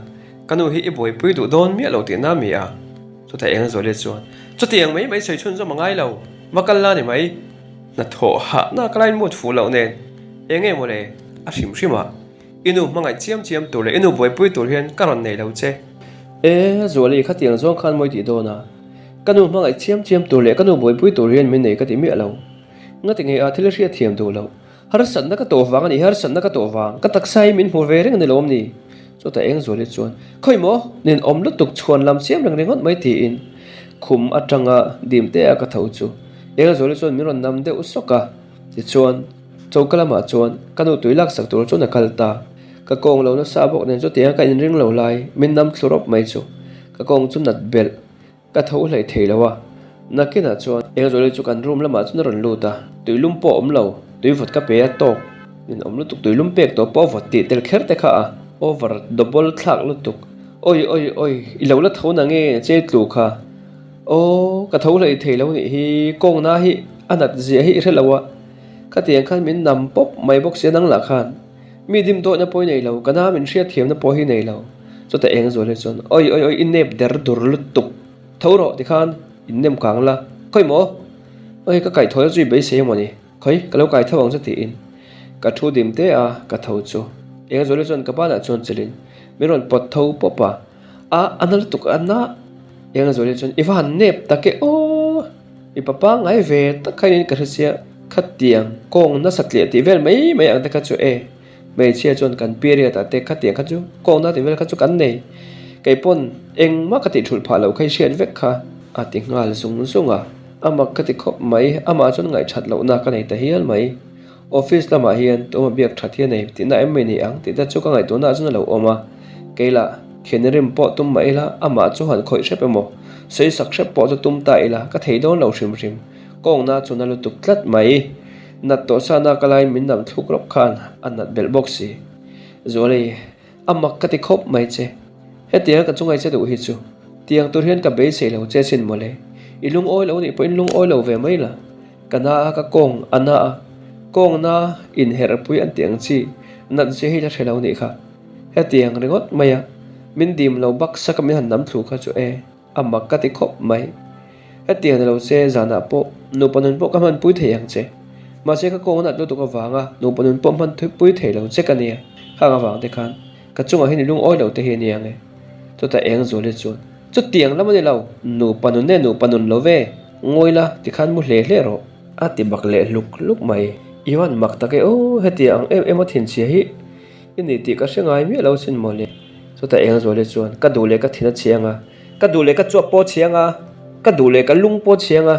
S1: ka nu hi i buaipui duh dawn miah lo tihna a mi a. Chutah eng Zuali chuan, Chutiang mai mai sawi chhunzawm a ngai lo, va kal la ni mai. Hnathawh hahna ka lain mut fuh loh nen eng nge mawle a hrim hrim a, i nu hmangaih chiam chiam tur leh i nu buaipui tur hian ka rawn nei lo che. E, Zuali khatiang zawng khan mawi tih dawn a, ka nu hmangaih chiam chiam tur leh ka nu buaipui tur hian min nei ka ti miah lo. Ngati nge a thil hriat thiam duh loh? Harsatna ka tawh vang a ni, harsatna ka tawh vang, ka taksa hi min hmu ve reng a ni lawm ni? Chutah eng Zuali chuan, Khawi maw, nin awm lutuk chhuan lam siam reng ringawt mai tiin khum atanga dim te a ka tho chu eng Zuali chuan min rawn nam deuh sawk a, tichuan choka lamah chuan ka nu tui laksak tur chuan a kal ta. Ka kawng lo nasa bawk nen chutianga ka inring lo lai min nam thlu rawp mai chu ka kawng chu nat belh. Ka tho hlei thei lo a, nakinah chuan Engzuali chu kan room lamah chuan a rawn lut a, tuilum pawh a awm lo, tui vawt ka pe a tawk, min awm lutuk tuilum pek tawh pawh vawt tih tel kher te kha a over double thlak lutuk, awi awi awi i lo la tho na nge che tlu kha, aw ka tho hlei thei lo nih hi kawngna hi a nat zia hi i hre lo a, khatiang khan min nam pawp mai bawk sia nang lah khan. Mi dim dawhna pawh i nei lo, ka na min hriatthiamna pawh hi nei lo. Chutah eng zual hi chuan, Awi awi awi, i nep der dur lutuk. Tho rawh tikhan in nem kang la, Khawi maw? Awi ka kaih thawi a zui beisei emaw ni? Khawi, ka lo kai tho ang che tiin ka thu dim te a, ka tho chu. Eng zual hi chuan ka banah chuan chelin min rawn pawt tho pawp a, A, a na lutuk a na. Eng zual hi chuan, I va han nep tak e aw! Mipa pangngai ve tak kha in ka hre sia, khatiang kawng nasa tliah tih vel mai mai ang te kha chu e, hmeichhia chuan kan period ah te khatiang kha chu kawng na tih vel kha chu kan nei, kei pawn engmah ka tih thulh phah loh kha i hriat vek kha a ti nghal zung zung a, a mak ka ti khawp mai, amah chuan ngaihthat lohna ka nei ta hial mai. Office lamah hian tuma biak that hi a nei tihna em mai ni ang tih te chu ka ngaihtuahna ah chuan a lo awm a, kei lah thian rim pawh tum mah ila amah chu han khawih hrep emaw sawi sak hrep pawh chu tum ta ila ka thei dawn lo hrim hrim kawngna chu na lutuk tlat mai. Nat tawh sa na ka laiin min nam thluk rawp khan a nat belh bawk si. Zuali, a mak ka ti khawp mai che. Hetianga ka chungai che duh hi chu tiang tur hian ka beisei lo che sin mawle. I lungawi lo nih pawhin lungawi lo ve mai la. Ka na a, ka kawng a na a, kawng na inherhpui an tih ang chi nat zia hi la hre lo nih kha. Hetiang ringawt mai a, min dim lo bak sak a min han nam thlu kha chu e, a mak ka ti khawp mai. Hetiang ni lo se zanah pawh nupa nun pawh ka hmanpui thei ang che. Mahse ka kawng a nat lutuk avanga nupa nun pawh hmanpui thei lo che ka nia, khang avang te khan ka chungah hian i lungawi lo te hi a ni ang e. Chutah eng zual hi chuan, Chutiang lam a ni lo, nupa nun e nupa nun lo ve, ngawi la tikhan mu hle hle rawh. A ti bak leh hluk hluk mai. I van mak tak e aw, hetiang ang em em a thinchhia hi i ni tih ka hre ngai miah lo sin mawle. Chutah eng zual hi chuan, Ka duh leh ka thin a chhiang a, ka duh leh ka chuap pawh a chhiang a, ka duh leh ka lung pawh a chhiang a,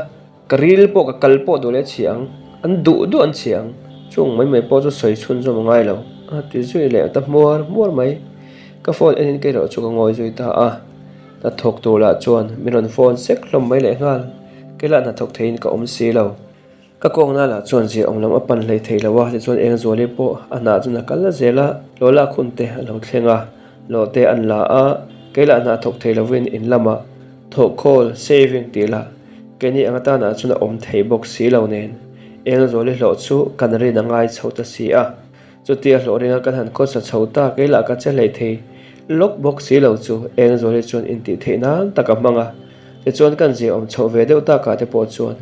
S1: Ka ril pawh ka kal pawh duh leh chhi ang, an duh duh an chhi ang, chung mai mai pawh chu sawi chhunzawm a ngai lo, a ti zui leh ta hmuar hmuar mai. Ka phone enin kei erawh chu ka ngawi zui ta a, hnathawk tur lah chuan min rawn phone sek hlawm mai leh nghal. Kei lah hnathawk theiin ka awm si lo. Ka kawngna lah chuan zia awm lam a pan hlei thei lo a, tichuan Engzuali pawh a hnah chuan a kal la zel a, hlawh lak hun te a lo thleng a, hlawh te an la a, kei lah hna thawk thei lovin in lamah thawhkhawl, saving, tih lah keini ang atanah chuan a awm thei bawk si lo nen Engzuali hlawh chu kan rin a ngai chho ta si a. Chutia hlawh ringa kan han khawsa chho ta kei lah ka che hlei thei lawk bawk si lo chu Engzuali chuan intih theih nan tak a hmang a, tichuan kan zia awm chhoh ve deuh takah te pawh chuan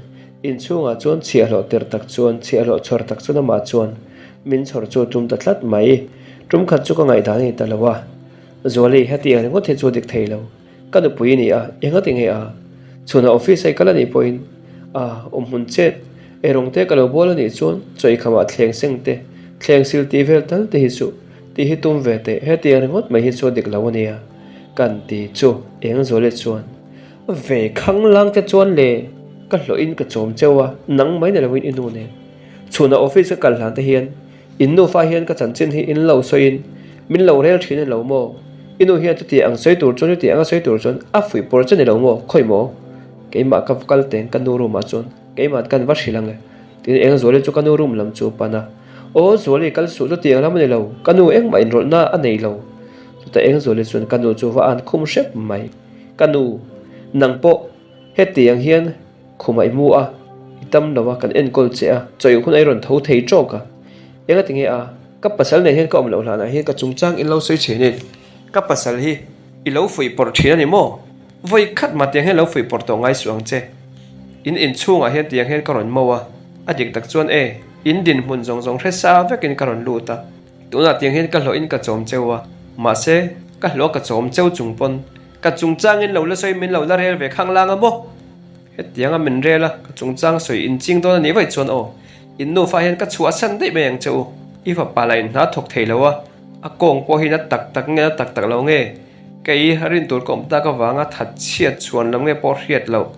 S1: Inchhungah chuan chhiahhlawh tir tak chuan chhiahhlawh chhawr tak chuan amah chuan min chhawr chu tum ta tlat mai. Tum khat chu ka ngaihdan a ni ta lo a. Zuali, heti ang ringawt hi chu dik thei lo. Ka nupui i ni a, engati nge a? Chhunah office a i kal a nih pawhin a awmhmun chet eirawng te ka lo bual a nih chuan chaw i khamah thleng seng te, thleng sil tih vel tal te hi chu tih hi tum ve teh. Heti ang ringawt mai hi chu a dik lo a nia kan ti chu eng Zuali chuan Ve khanglang te chuan le, ka hlawhin ka chawm cheu a, nang mai ni loin i nu nen. Chhunah office ka kal hlan te hian in nufa hian ka chanchin hi in lo sawiin min lo rel thin a ni lo maw? I nu hian chuti ang sawi tur chuan chuti anga sawi tur chuan a fuih pawr che ni lo maw? Khawi maw? Keimah ka kal teng ka nu room ah chuan keimah kan va hrilh ang e. Tin Engzuali chu ka nu room lam chu a pan a, Aw Zuali kal suh chuti ang lam a ni lo, ka nu engmah inrawlhna a nei lo. Chutah Engzuali chuan ka nu chu va an khum hrep mai. Ka nu, nang pawh hetiang hian khumah i mu a, i tam lo a, kan enkawl che a, chawih hun a i rawn tho thei tawk a. Engati nge a, ka pasal nen hian ka awm loh hlanah hian ka chungchang in lo sawi thin in, ka pasal hi i lo fuih pawrh thin a ni maw? Vawi khat mah tiang hian lo fuih pawrh tawh ngai suh ang che. In inchhungah hian tiang hian ka rawn mo a, a dik tak chuan e, in dinhmun zawng zawng hre sa vekin ka rawn lut a. Tunah tiang hian ka hlawhin ka chawm cheu a, mahse, ka hlawh ka chawm cheu chung pawn ka chungchangin lo la sawi min lo la rel ve khang lang a maw? Hetianga min rel a, ka chungchang sawi inching dawn a nih vaih chuan aw, in nufa hian ka chhuahsan daih mai ang che u. I fapa lah in hna thawk thei lo a, a kawng pawh hi na tak tak nge na tak tak lo nge? Kei rin tur ka awm tak avanga that chhiat chhuan lam nge pawh hriat loh.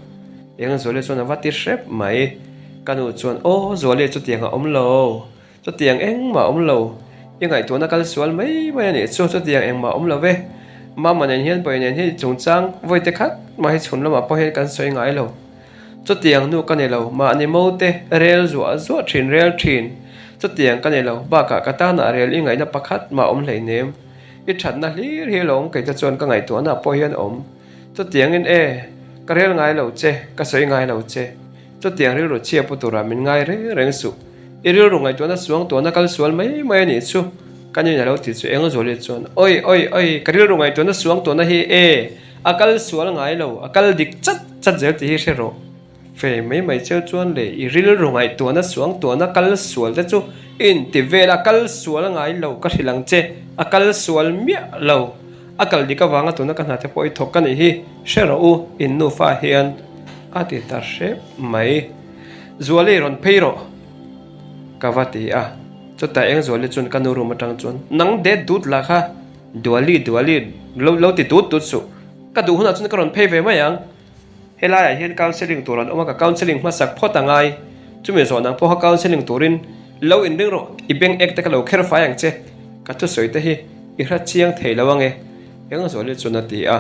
S1: Eng Zuali chuan a va ti hrep mai. Ka nu chuan aw Zuali chutiang a awm lo. Chutiang engmah awm lo, i ngaihtuahna kal sual mai mai a nih chu, chutiang engmah awm lo ve. Mama nen hian Pawi nen hi chungchang vawi te khat mah hi chhun lamah pawh hian kan sawi ngai lo. Chutiang nu ka ni lo, mahni mo te rel zuah zuah thin rel thin. Chutiang ka ni lo, bakah ka tanah rel i ngaihna pakhat mah awm hleinem. I thatna hlir hi lawm kei te chuan ka ngaihtuahna pawh hian awm. Chutiangin e, ka rel ngai lo che, ka sawi ngai lo che. Chutiang rilru chhia pu turah min ngai reng reng suh. I rilru ngaihtuahna suang tuahna kal sual mai mai a nih chu. Ka nin a lo ti chu eng Zuali chuan, Awi, awi, awi, ka rilru ngaihtuahna suang tuahna hi e, a kal sual ngai lo, a kal dik chat chat zel tih hi hre rawh. Fe mai mai cheu chuan le i rilru ngaihtuahna suang tuahna kal sual te chu i inti vel a, kal sual ngai lo ka hrilh ang che, a kal sual miah lo. A kal dik avanga tuna ka hna te pawh i thawk ka nih hi, hre rawh u, in nufa hian a ti ta hrep mai. Zuali rawn phei rawh ka va ti a, chutah eng Zuali chuan ka nu room atang chuan nang det dut la kha Duali Duali lo lo ti dut dut suh, ka duh hunah chuan ka rawn phei ve mai ang. Helaiah hian counselling tur an awm a, ka counselling hmasak phawt a ngai. Chumi zawh nang pawha counselling turin lo inring rawh, i bank act te ka lo kher fai ang che, ka thusawi te hi i hra chiang thei lo ange, Engzuali chuan a ti a,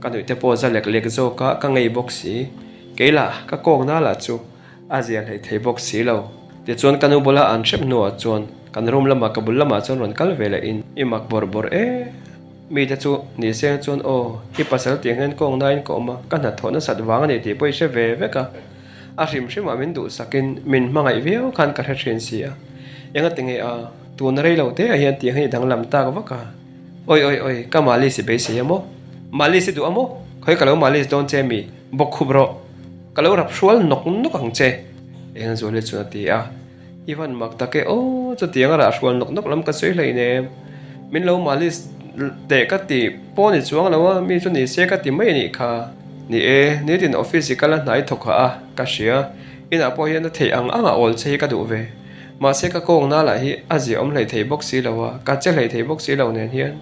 S1: ka nuih te pawh za lek lek zawk a, ka ngei bawk si. Kei lah ka kawngna lah chu a zia hlei thei bawk si lo. Tichuan ka nu bula an hrep hnuah chuan kan room lamah ka bul lamah chuan rawn kal ve leh in i mak bawrh bawrh e. Mite chu ni seng chuan aw, i pasal tih angin kawng nain ka awm a, ka hnathawh nasat vang a ni tih pawh i hre ve vek a. A hrim hrimah min duhsakin min hmangaih viau khan ka hre thin si a. Engati nge a, tuna rei lo te ah hian tih ang hi i danglam tak vak a. Oi oi oi, ka malis i beisei a maw? Malis i duh a maw? Khawi ka lo malis dawn che mi, bawk khup rawh. Ka lo rap hrual nawk nawk ang che, Engzuali chuan a ti a. I van mak tak e aw, chutiang a rah hrual nawk nawk lam ka sawi hleinem. Min lo malis teh ka ti pawh ni chuang lo a, mi chu ni se ka ti mai a nih kha. Ni e, nitin office i kal a hnai thawk ha a, ka hria. Inah pawh hian a theih ang ang a awl che hi ka duh ve. Mahse ka kawng na lah hi a ziahawm hlei thei bawk si lo a, ka che hlei thei bawk si lo nen hian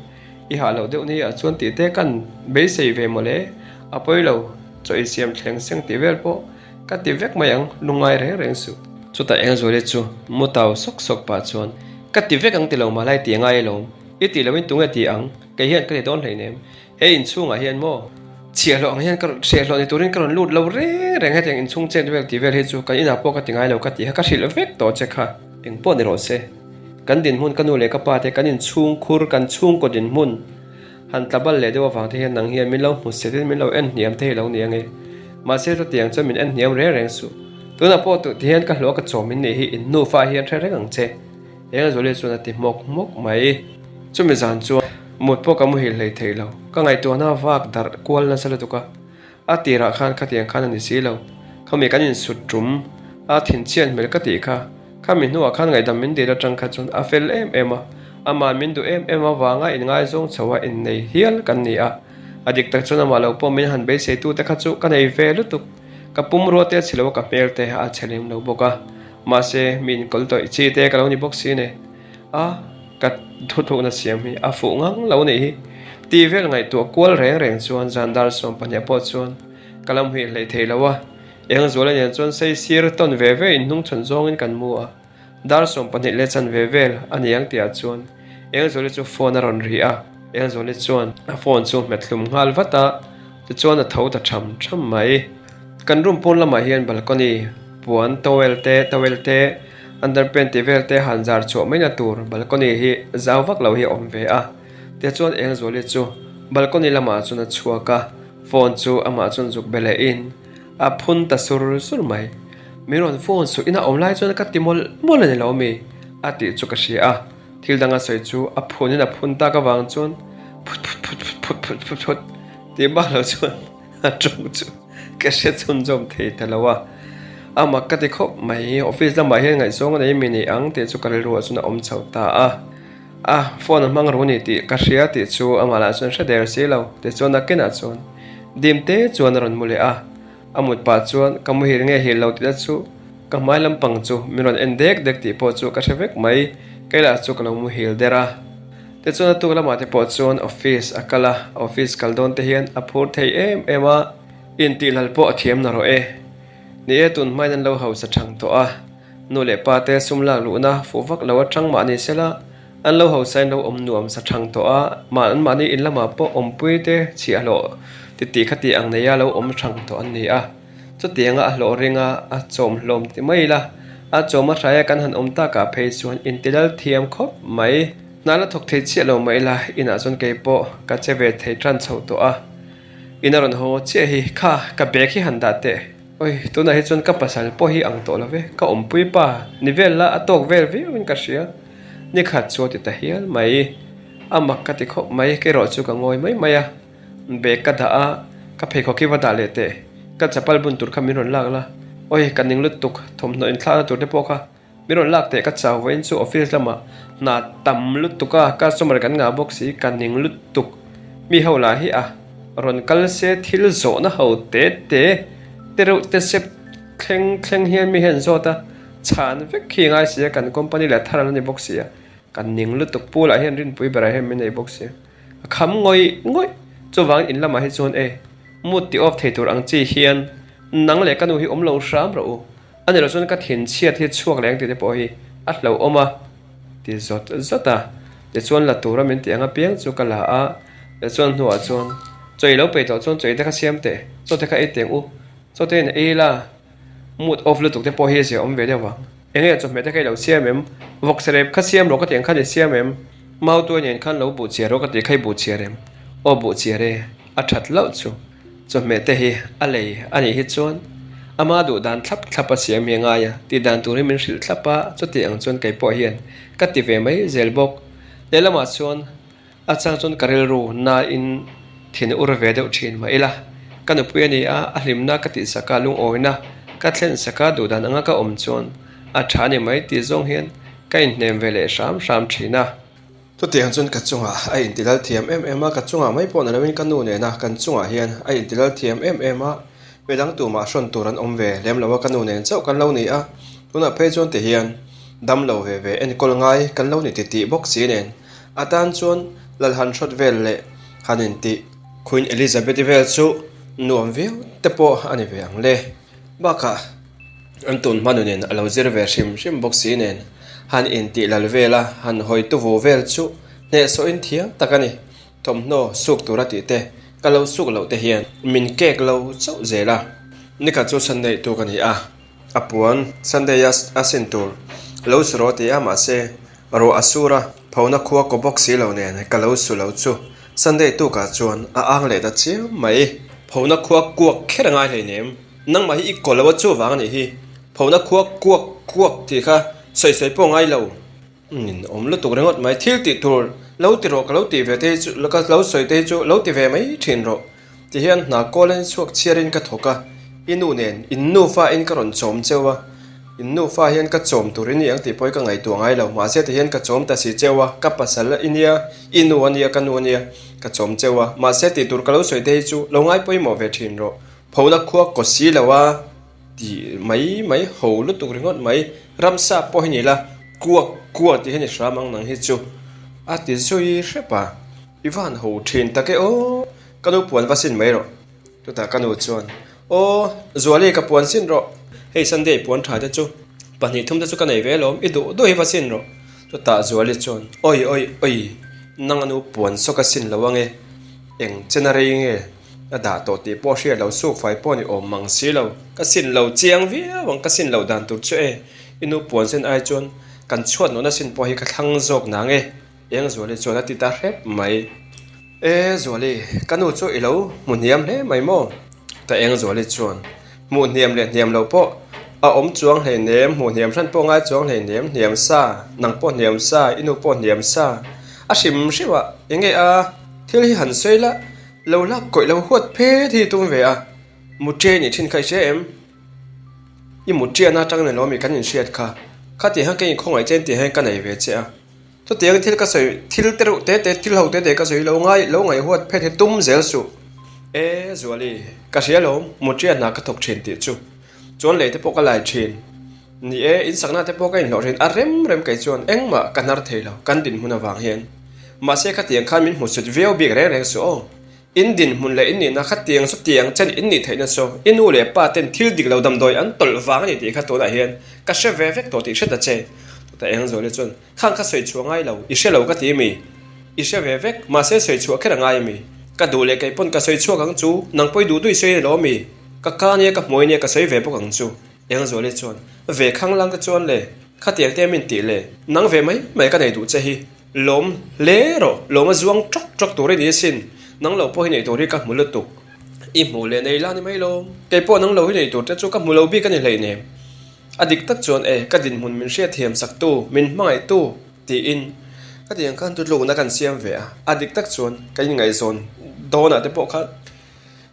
S1: i hah loh deuh ni ah chuan tih te kan beisei ve mawle, a pawi lo, chaw i siam thleng seng tih vel pawh Ka ti vek mai ang, lungngai reng reng suh. Chutah Engzuali chu mu tau sawk sawk pah chuan, Ka ti vek ang ti lo mah lai ti angai alawm. I tih loin tunge ti ang? Kei hian ka ti dawn hleinem. He inchhungah hian maw? Chhiahhlawh ang hian ka rawn chhiahhlawh ni turin ka rawn lut lo reng reng hetiang inchhung chet vel tih vel hi chu kan inah pawh ka ti ngai lo ka tih kha ka hrilh vek tawh che kha. Engpawh ni rawh se. Kan dinhmun ka nu leh ka pa te kan inchhung khur kan chhungkaw dinhmun han tla bal leh deuh avang te hian nang hian min lo hmu set in min lo en hniam thei lo ni ange. Mahse chutiang chuan min en hniam reng reng suh. Tunah pawh tih hian ka hlawh ka chawm in nih hi in nufa hian hre reng ang che. Engzuali chuan a ti hmawk hmawk mai. Chumi zan chuan mut pawh ka muhil hlei thei lo. Ka ngaihtuahna vak darh kual nasa lutuk a. A tirah khan khatiang khan a ni si lo. Khami kan insut tum a thinchhiat hmel ka tih kha. Khami hnuah khan ngaihdam min dil atang kha chuan a fel em em a. Amah min duh em em avanga inngaizawng chho a innei hial kan ni a. A dik tak chuan amah lo pawh min han beisei tute kha chu ka nei ve lutuk. Ka pumrua te a chhe lo a ka hmel te a chhe lem lo bawk a. Mahse, mi inkawl tawih chi te ka lo ni bawk si ne. A, ka thuthlukna siam hi a fuh ngang lo nih hi. Tih vel ngaihtuah kual reng reng chuan zan dar 12 pawh chuan ka la hmuih hleih thei lo a. Eng zuala nen chuan sei sir tawn ve ve in hnungchhawn zawngin kan mu a. Dar 12 leh chanve vel a ni ang tihah chuan Engzuali chu phone a rawn ri a. Engzuali chuan a phone chu hmet hlum nghal vat a, tichuan a tho ta tham tham mai. Kan room pawn lamah hian balcony, puan, towel te, towel te, underpant tih vel te han zar chhuah mai na tur balcony hi zau vak lo hi a awm ve a. Tichuan Engzuali chu balcony lamah chuan a chhuak a, phone chu amah chuan zuk be lehin a phun ta sur sur mai. Min rawn phone suh ina awm lai chuan ka ti mawlh mawlh a ni lo mi? a tih chu ka hria a, thil danga sawi chu a phunin a phun tak avang chuan phut phut phut phut phut phut phut tih bak lo chuan a tawng chu ka hre chhunzawm thei ta lo a, a mak ka ti khawp mai. Office lamah hian ngaihzawng a nei mi ni ang tih chu ka rilruah chuan a awm chho ta a, a phone a hmang ru ni tih ka hria tih chu amah lah chuan hre der si lo tichuan a kenah chuan dim te chuan a rawn mu leh a, a mut pah chuan ka muhil nge hil lo tih te chu ka hmai lampang chu min rawn en dek dek tih pawh chu ka hre vek mai, kei lah chu ka lo muhil der a. Tichuan a tuk lamah te pawh chuan office a kal a, office kal dawn te hian a phur thei em em a, intihlal pawh a thiam na rawh e. Ni e, tun hmain an lo hausa thang tawh a, nu leh pa te sum lak luhna fuh vak lo atang mah ni sela, an lo hausa in lo awm nuam sa thang tawh a, mah an mahni in lamah pawh awmpui te chhiahhlawh titih kha tih ang neia lo awm thang tawh an ni a. Chutianga a hlawh ringa a chawm hlawm ti mai ila, a chawm a hraia kan han awm takah phei chuan intilal thiam khawp mai. Hna la thawk thei chiah lo mai ila, inah chuan kei pawh ka che ve thei tan chho tawh a. In a rawn haw chiah hi, kha ka bag hi han dah teh. Oi, tunah hi chuan ka pasal pawh hi ang tawh lo ve, ka awmpui pa ni vel la a tawk vel viauin ka hria. Ni khat chu a ti ta hial mai. A mak ka ti khawp mai, kerawh chu ka ngawi mai mai a. Bag ka dah a, ka pheikhawk hi va dah leh teh, ka chapal bun tur kha min rawn lak la, awi ka ning lutuk, thawmhnaw inthlakna tur te pawh kha min rawn lak teh ka chau vawiin chu office lamah hna tam lutuk a, customer kan ngah bawk si ka ning lutuk, mi ho lah hi a rawn kal se thil zawhna ho te te te reuh te sep thleng thleng hian mi hian zawt a, chhan vek khi ngai si a kan company leh thar a la ni bawk si a, ka ning lutuk pool ah hian rinpui berah hian min nei bawk si. A kham ngawih ngawih. Chuvang in lamah hi chuan e, mood ti off thei tur ang chi hian nang leh ka nu hi awm lo hram rawh u. A ni lo chuan ka thin chhiat hi chhuak leng tih te pawh hi a hlauhawm a ti zawt zawt a. Tichuan la tura min tih ang apiang chu ka la a, tichuan hnuah chuan chaw i lo peih tawh chuan chaw i te kha siam teh, chaw te kha ei teng u, chaw te in ei la, mood off lutuk te pawh hi a zia awm ve deuh vang. Enge chawhmeh te kha i lo siam em? Vawkserep kha siam rawh ka tih ang khan i siam em? Mautuai nen khan lo buh chiar rawh ka tih kha i buh chiar em? Aw buh chiar e, a that loh chu. Chawhmeh te hi a lei a nih hi chuan ama duh dan thlap thlap a siam hi a ngai a, tih dan tur hi min hrilh thlap a, chuti ang chuan kei pawh hian ka ti ve mai zel bawk. Lehlamah chuan A chang chuan ka rilru nain thin ur ve deuh thin mah ila, ka nupui a ni a, a hlimna ka tihsak a, lungawina ka thlensak a, duhdan anga ka awm chuan a tha a ni mai tih zawng hian ka inhnem ve leh hram hram thin a. Chutiang chuan ka chungah a intilal thiam em em a, ka chungah mai pawh ni loin ka nu nena kan chungah hian a intilal thiam em em a, midang tumah hrawn tur an awm ve lem lo a, ka nu nen chauh kan lo ni a, tunah phei chuan tihian damlo ve ve enkawl ngai kan lo ni titih bawk si nen. A tan chuan Lalhan hrawt vel leh han intih Queen Elizabeth-i vel chu nuam viau te pawh a ni ve ang le. Bakah an tun hma nunin a lo zir ve hrim hrim bawk si nen han intih lal vela han hawi tuvu vel chu hnehsawhin thiam tak a ni. Thawmhnaw suk tura tih te. Ka lo suk loh te hian min kek lo chauh zel a. Nikhat chu Sunday tu ka ni a, a puan Sunday a a sin tur lo su rawh ti a mahse ruah a sur a, phona khua kaw bawk si lo nen ka lo su lo chu Sunday tukah chuan a ang leh ta chiam mai. Phona khua kuak kher a ngai hleinem, nangmah hi i kaw lo a chuvang a nih hi, phona khua kuak kuak tih kha sawi sawi pawh ngai lo. Nin awm lutuk ringawt mai, thil tih tur lo ti rawh ka lo tih ve te hi chu ka lo sawi te hi chu lo ti ve mai thin rawh ti hian hna kawl in chhuak chhiar in ka thawk a, i nu nen in nufa in ka rawn chawm cheu a, in nufa hian ka chawm tur i ni ang tih pawh hi ka ngaihtuah ngai lo, mahse ti hian ka chawm ta si cheu a, ka pasal i nia, i nu a nia, ka nu a nia, ka chawm cheu a, mahse tih tur ka lo sawi te hi chu lo ngai pawimawh ve thin rawh, phona khua kaw si lo a. Tih mai mai ho lutuk ringawt mai, ramsa pawh hi ni la, kuak kuak tih hi ni hram ang nang hi chu a ti zui hrep a, i van ho thin tak e aw, ka nu puan va sin mai rawh, chutah ka nu chuan aw Zuali ka puan sin rawh, hei Sunday puan tha te chu pahnih thum te chu ka nei ve alawm, i duh duh hi va sin rawh, chutah Zuali chuan awi awi awi nang a nu puan saw ka sin lo ange, eng chen a rei nge? A dah tawh tih pawh hriat lo suk fai pawh ni awm mang si lo. Ka sin lo chiang viau ang, ka sin loh dan tur chu e. I nu puan sen ai chuan kan chhuat nawhna sin pawh hi ka thlang zawk nang e. Eng Zuali chuan a ti ta hrep mai. E Zuali, ka nu chu i lo hmu hniam hle mai maw? Ta Eng Zuali chuan hmuh hniam leh hniam lo pawh a awm chuang hleinem, hmuh hniam hran pawh ngai chuang hleinem, hniam sa, nang pawh hniam sa, i nu pawh hniam sa. A hrim hrim a, enge a thil hi han sawi la. Lo lak kawih lo huat phet hi tum ve a, mutṭe nih ṭhin kha i hria em? I mutṭiahna aṭang ni lo mi kan inhriat kha, khatiang hian ka inkhawngaih che tih hian ka nei ve che a. Chutiang thil ka sawi, thil te reuh te te, thil ho te te ka sawi lo ngai, lo ngaih huat phet hi tum zel suh. E Zuali, ka hria lawm, mutṭiahna ka thawk ṭhin tih chu. Chuan lei te pawh ka lai ṭhin. Ni e, insakna te pawh ka inhlawh ṭhin a rem rem kei chuan engmah ka hnar thei lo, kan dinhmun avang hian. Mahse khatiang khan min hmu sut viau bik reng reng suh aw. In dinhmun leh in nihna khatiang chutiang chen in nih theihna chu i nu leh pa ten thil dik lo damdawi an tawlh vang a ni tih kha tunah hian ka hre ve vek tawh tih hre ta che. Chutah Engzuali chuan, Khang kha sawi chhuah ngai lo, i hre lo ka ti mi? I hre ve vek, mahse sawi chhuah kher a ngai mi? Ka duh leh kei pawn ka sawi chhuak ang chu, nang pawi duh duh i sawi a ni lo mi? Ka ka nia ka hmuai nia ka sawi ve bawk ang chu. Engzuali chuan, Ve khang lang te chuan le, khatiang te min tih le, nang ve mai mai ka nei duh che hi. Lawm hle rawh, lawm a zuang tawk tawk tur i ni asin, nang lo pawh hi nei tur hi ka hmu lutuk. I hmuh leh nei la ni mai lo, kei pawh nang lo hi nei tur te chu ka hmu lo bik a ni hleinem. A dik tak chuan e, ka dinhmun min hriatthiam sak tu, min hmangaih tu tiin ka tiang khan tutlukna kan siam ve a, a dik tak chuan ka inngaihzawn dawnah te pawh khan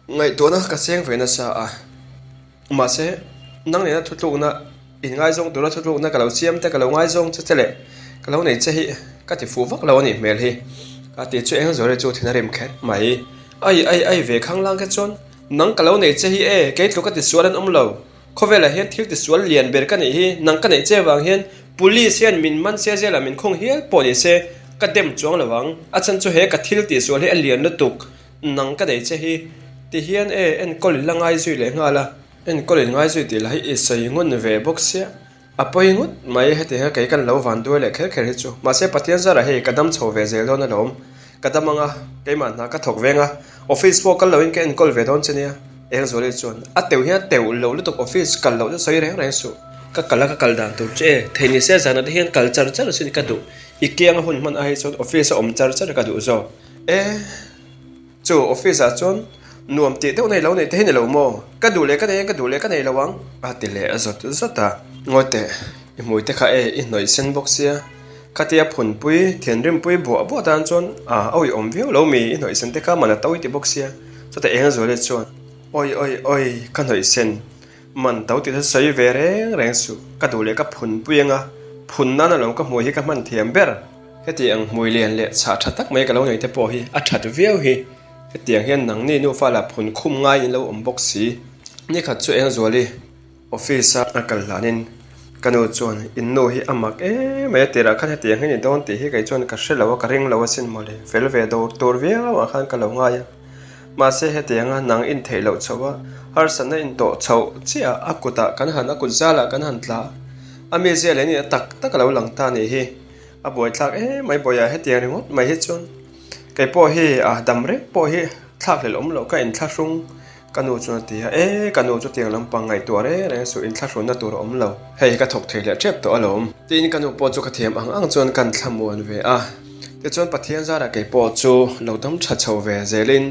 S1: ngaihtuahna ka seng ve nasa a. Mahse, nang nena thutlukna, inngaizawng tura thutlukna ka lo siam te, ka lo ngaizawng che che leh ka lo nei che hi ka ti fuh vak lo a nih hmel hi. Ka ti chu eng zawrh chu thin a rim kher mai. Ai ai ai ve khang lang kha chuan nang ka lo nei che hi e, kei tluk ka ti sual an awm lo. Khawvelah hian thil ti sual lian ber ka nih hi, nang ka neih che vang hian police hian min man se zelah min khawng hial pawh ni se ka dem chuang lo ang. A chhan chu he ka thil tih sual hi a lian lutuk. Nang ka nei che hi ti hian e enkawl in la ngai zui leh nghal a, enkawl in ngai zui tih lah hi i sawi ngun ve bawk sia, a pawi ngut mai heti hian kei kan lo van duai leh kher kher hi chu, mahse Pathian zarah hei ka dam chho ve zel dawn alawm, ka dam anga keimah hna ka thawk veng a, office pawh kal loin ka enkawl ve dawn che nia, Engzuali chuan a teuh hian a teuh lo lutuk office kal loh chu sawi reng reng suh, ka kal a ka kal dan tur che e, thei ni se zanah te hian kal char char sin ka duh, i kianga hun hman ai chuan office a awm char char ka duh zawk. E, chu office ah chuan nuam tih deuh nei lo neih te hi ni lo maw? Ka duh leh ka nei ang, ka duh leh ka nei lo ang a ti leh a zawt zawt a. Ngawi teh, i hmui te kha e, i hnawih sen bawk sia, khatia phunpui, thianrimpui buah buah tan chuan a awihawm viau lo mi, i hnawih sen te kha man a to i ti bawk sia, chutah eng zual chuan awi awi awi ka hnawih sen man to tih chu sawi ve reng reng suh, ka duh leh ka phunpui anga phun nan alawm ka hmui hi ka hman thiam ber. Heti ang hmui lian leh chhah tha tak mai ka lo nei te pawh hi a that viau hi. Hetiang hian nangni nufa lah phun khum ngai in lo awm bawk si. Nikhat chu Engzuali office a a kal hlanin ka nu chuan in nu hi a mak em mai a tirah khan hetiang hi ni dawn tih hi kei chuan ka hre lo a ka ring lo asin mawle fel ve dawr tur viau ah khan ka lo ngai a. Mahse hetianga nang in theih loh chhoh a harsatna in tawh chhoh chiah a kutah kan han a kut zalah kan han tla a mizia leh nihna tak tak a lo lang ta nih hi. A buaithlak em mai bawiah hetiang ringawt mai hi chuan kei pawh hi a dam reng pawh hi. Thlakhlelh awm loh ka inthlahrung ka nu chuan a ti a, E, ka nu chutiang lampang ngaihtuah reng reng suh inthlahrunna tur a awm lo, hei ka thawk thei leh tep tawh alawm. Tiin ka nu pawh chu ka thiam ang ang chuan kan thlamuan ve a, tichuan Pathian zarah kei pawh chu lo dam tha chho ve zelin,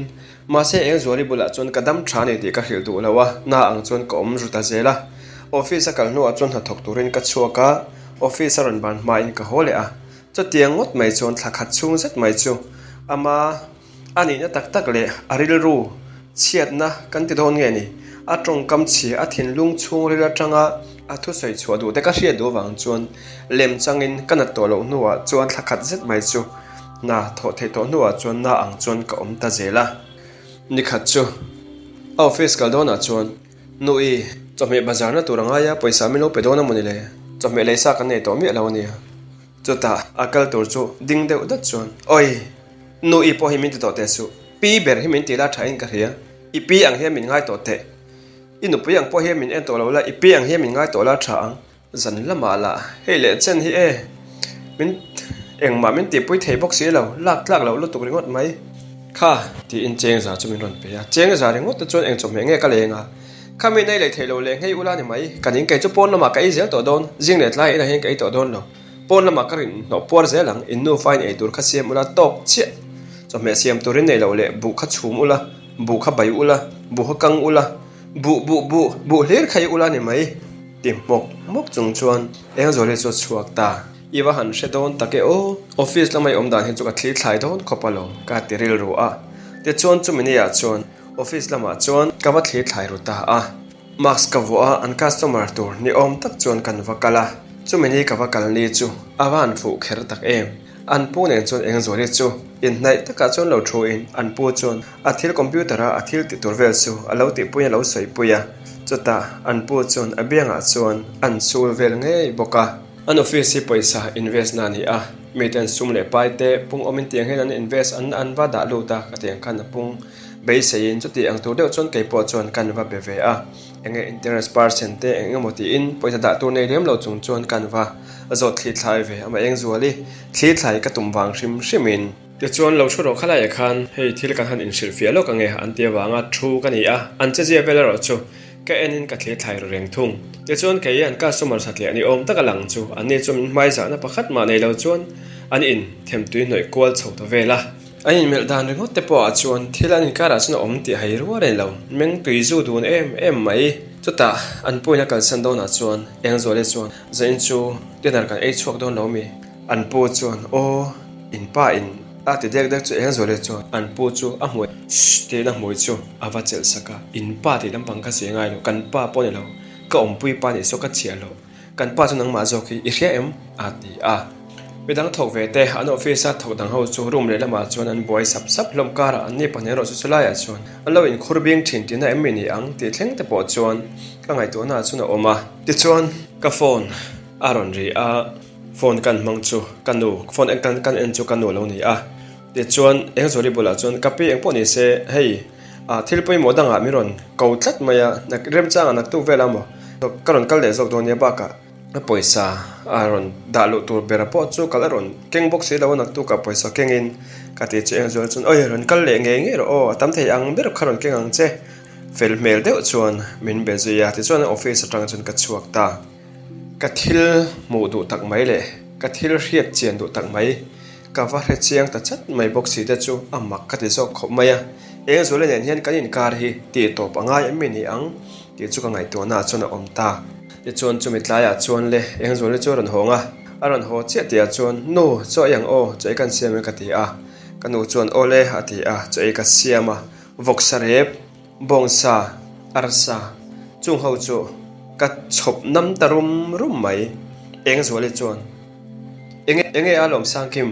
S1: mahse Engzuali bulah chuan ka dam tha a ni tih ka hrilh duh lo a, na ang chuan ka awm ru ta zel a. Office a kal hnuah chuan hnathawk turin ka chhuak a, office a rawn ban hmain ka haw leh a, chutiang ngawt mai chuan thla khat chhung zet mai chu ama A nihna tak tak leh a rilru chhiatna kan ti dawn nge ni? A tawngkam chhia a thinlung chhungril atanga a thusawi chhuah duh te ka hriat duh avang chuan lem changin ka nat tawh loh hnuah chuan thla khat zet mai chu hna thawh theih tawh hnuah chuan na ang chuan ka awm ta zel a. Nikhat chu a office kal dawnah chuan Nui, chawhmeh bazarna tur a ngai a, pawisa min lo pe dawn a mawni le? Chawhmeh leisa kan nei tawh miah lo a nia. Chutah a kal tur chu ding deuh dat chuan, Awi! Nu i pawh hi min ti tawh teh suh. Pi ber hi min ti la thain ka hria. I pi ang hian min ngai tawh teh. I nupui ang pawh hian min en tawh lo la, i pi ang hian min ngai tawh la tha ang. Zan lamah lah hei leh chen hi e, min engmah min tihpui thei bawk si lo, lak tlak loh lutuk ringawt mai. Kha, tiin Chengza chu min rawn pe a. Chengza ringawt te chuan eng chawhmeh nge ka leng a? Kha mi nei leh theih lo leh nghei ula ni mai. Ka ning kei chu pawn lamah ka ei zel tawh dawn, zing leh tlai inah hian ka ei tawh dawn lo. Pawn lamah ka rin hnawh puar zel ang, in nufa in ei tur kha siam ula tawk chiah. Chawhmeh siam turin nei lo leh buh kha chhum ula, buh kha bai ula, buh kha kang ula, buh buh buh buh hlir kha i ula ni mai. Ti hmawk hmawk chung chuan Engzuali chu a chhuak ta. I va han hre dawn tak e aw, office lama i awm dan hi chu ka thli thlai dawn khawp alawm ka ti rilru a. Tichuan chumi ni ah chuan office lamah chuan ka va thli thlai ru ta a. Mask ka vuah a, an customer tur ni awm tak chuan kan va kal a, chumi ni ka va kal ni chu a va han fuh kher tak em. An pu nen chuan Engzuali chu inhnaih takah chuan lo thu in an pu chuan a thil computer a a thil tih tur vel chu a lo tihpui a lo sawipui a, chutah an pu chuan a biangah chuan an sul vel ngei bawk a. An office hi pawisa invest na a ni a, miten sum leh pai te pung awmin tiang hian an invest an an va dah lut a, ka tiang khan a pung. Beiseiin chuti ang tur deuh chuan kei pawh chuan kan va be ve a, enge interest percent te eng emaw tiin pawisa dah tur nei lem lo chung chuan kan va zawt thli thlai ve a, eng zuali thli thlai ka tum vang hrim hrim in. Tichuan lo thu rawh khalaiah khan hei thil kan han inhrilhfiah lawk ange an ti avanga thu ka ni a, an chezia vel erawh chu ka en in ka thli thlai ru reng thung. Tichuan kei an customer satliah ni awm taka lang chu anni chu min hmaizahna pakhat mah nei lo chuan an in themtui hnawih kual chho ta vel a. An inmelh dan ringawt te pawh ah chuan thil an inkarah chuan a awm tih hai rual a ni lo. Meng tui zu dun em em mai. Chutah an puin a kalsan dawnah chuan Engzuali chuan, Zain chu dinner kan ei chhuak dawn lo mi? An pu chuan, Aw, in pa in a ti dek dek chu Engzuali chuan an pu chu a hmui shh tiin a hmui chu a va chelh sak a, In pa tih lampang ka che ngai lo, kan pa pawh ni lo, ka awmpui pa nih saw ka chhiah loh. Kan pa chu nangmah zawk hi i hria em? a ti a. Midang thawk ve te, an office a thawk dang ho chu room leh lamah chuan an buai sap sap hlawm karah an ni pahnih erawh chu chulaiah chuan an lo inkhur bing thin tihna em mi ni ang tih thleng te pawh chuan ka ngaihtuahna ah chuan a awm a. Tichuan ka phone a rawn ri a, phone kan hmang chu ka nu, phone en kan kan en chu ka nu a lo ni a. Tichuan Engzuali bulah chuan ka pi engpawh ni se hei ah thil pawimawh dangah min rawn ko tlat mai a, remchangah naktuk vel a maw ka rawn kal leh zawk dawn nia bakah a pawisa a rawn dah luh tur bera pawh chu kal a rawn keng bawk si lo a naktukah pawisa kengin ka ti chu Engzuali chuan awi rawn kal leh ngei ngei rawh aw a tam thei ang ber kha rawn keng ang che fel hmel deuh chuan min be zui a tichuan office atang chuan ka chhuak ta. Ka thil hmuh duh tak mai leh ka thil hriat chian duh tak mai ka va hre chiang ta chat mai bawk si te chu a mak ka ti zawk khawp mai a. Engzuala nen hian kan inkar hi tih tawp a ngai em mi ni ang tih chu ka ngaihtuahna ah chuan a awm ta. Tichuan chumi tlaiah chuan le Engzuala chu a rawn hawng a, a rawn haw chiah tihah chuan Nu, chaw ei ang aw, chaw ei kan siam e ka ti a. Ka nu chuan Aw le a ti a, chaw ei ka siam a, vawksa rep. Bawngsa, arsa, chung ho chu ka chhawp nam ta rum rum mai. Engzuali chuan, Enge enge a lawm Sangkim,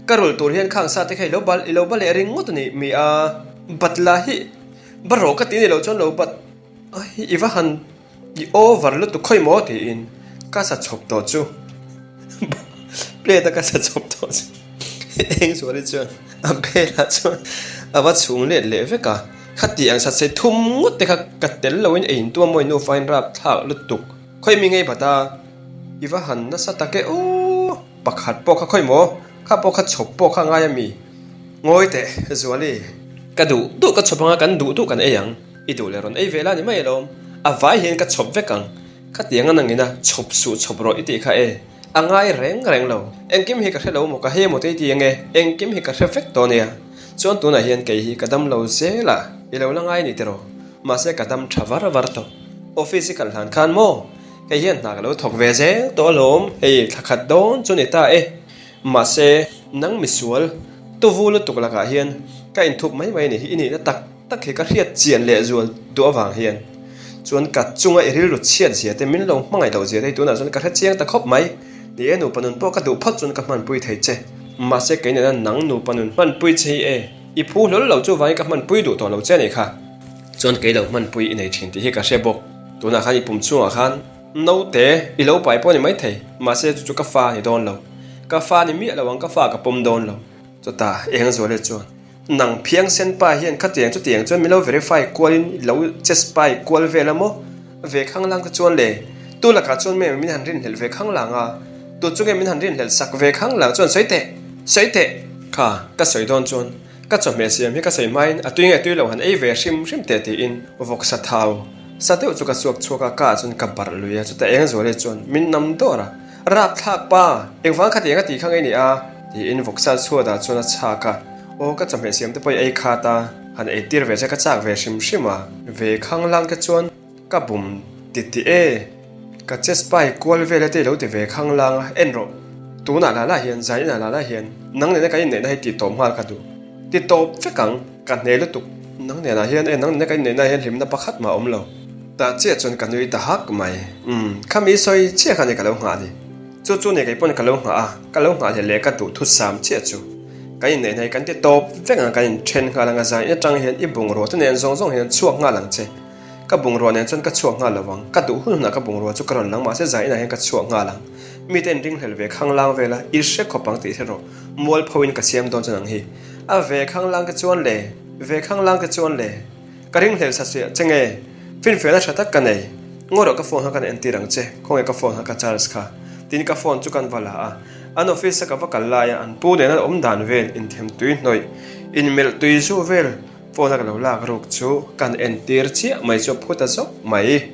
S1: ka rulh tur hian khang sa te kha i lo bal i lo ba leh ring ngawt a ni mi a, bat la hi ba rawh ka ti ni loh chuan lo bat i va han I over lutuk khawi maw tiin ka sa chhawp tawh chu plate a ka sa chhawp tawh chu Engzuali chuan a belah chuan a va chhung let leh vek a, khati ang sat sei thum ngawt te kha ka tel loin ei intu a mawi nufa in rap thlak lutuk khawi mi ngei bat a, i va han nasa tak e aw pakhat pawh kha khawi maw kha pawh kha chhawp pawh kha a ngai a mi ngawi teh Zuali. Ka duh duh ka chhawp anga kan duh duh kan ei ang. I duh leh rawn ei ve la ni mai alawm. A vai hian ka chhawp vek ang. Khatiang a nangin a chhawp suh chhawp rawh i tih kha e. A ngai reng reng lo. Engkim hi ka hre lo maw ka hei maw te i ti ange. Engkim hi ka hre vek tawh nia. Chuan tunah hian kei hi ka dam lo zel a, i lo la ngai ni tiraw? Mahse ka dam tha var var tawh. Office i kal hlan khan maw? Kei hian hna ka lo thawk ve zel tawh alawm. Hei thla khat dawn chu ni ta e. Mahse nang misual tuvu lutuk lakah hian ka inthup mai mai a ni hi i nihna tak tak hi ka hriat chian leh zual duh avang hian chuan ka chunga i rilru chhiat zia te min lo hmangaih loh zia te hi tunah chuan ka hre chiang ta khawp mai. Ni e nupa nun pawh ka duh phawt chuan ka hmanpui thei che. Mahse kei nena nang nupa nun hmanpui che hi e i phu hlawl lo chuvangin ka hmanpui duh tawh lo che a nih kha. Chuan kei lo hmanpui i nei thin tih hi ka hre bawk. Tunah khan i pum chungah khan naute i lo pai pawh a ni maithei mahse chu chu ka fa a ni dawn lo. Ka fa a ni miah lo ang ka fa ka pawm dawn lo. Chutah Engzuala chuan Nang phiang sen pa hian khatiang chutiang chuan min lo verify kualin i lo che spy kual vel a maw? Ve khanglang te chuan le, tu lakah chuan me min han rinhlelh ve khanglang a, tu chu nge min han rinhlelh sak ve khanglang chuan sawi teh, sawi teh! Kha, ka sawi dawn chuan ka chawhmeh siam hi ka sawi hmain a tui nge tui lo han ei ve hrim hrim teh tiin vawksa thau sa deuh chu ka chhuak chhuak a, ka ah chuan ka barh lui a, chutah eng zual hi chuan min nam dawr a. Rapthlak pa, engvang khatiang a tih kha ngei ni a? Tiin vawksa chhuatah chuan a chhak a, Aw ka chawhmeh siam te pawh i ei khat a, han ei tir ve che ka chak ve hrim hrim a. Ve khang lang te chuan ka bum ti ti e, ka che spy kual vel e te i lo ti ve khang lang a, en rawh, tunah lah lah hian, zan inah lah lah hian nang nena kan inneihna hi tih tawp nghal ka duh. Ti tawp vek ang, ka hne lutuk. Nang nenah hian e, nang nena kan inneihna hian hlimna pakhat mah a awm lo. Tah chiah chuan ka nui ta hak mai. Umm, khami sawi chiah kha ni ka lo nghah ni. Chu chu ni kei pawn ka lo nghah a, ka lo nghah leh leh ka duh thusam chiah chu. Kan inneihna hi kan ti tawp vek ang, kan inthen nghal ang a zai in atang hian i bungrua te nen zawng zawng hian chhuak nghal ang che. Ka bungrua nen chuan ka chhuak nghal lo ang, ka duh hun hunah ka bungrua chu ka rawn lang mahse zai inah hian ka chhuak nghal ang. Mite in ringhlel ve khanglang vel a, i hre khawp ang tih hre rawh. Mualpho in ka siam dawn chuan ang hi. A ve khanglang te chuan le, ve khanglang te chuan le. Ka ringhlel sa chiah che nge? Finfiahna tha tak ka nei. Ngaw rawh ka phone kha kan entir ang che, khawnge ka phone kha ka charge kha. Tin ka phone chu kan va la a. An office a ka va kal lai a, an pu nena awm dan vel, inthem tui hnawih, inmelh tui zu vel phone a ka lo lak ruk chu kan entir chiah mai chu a phu ta zawk mai.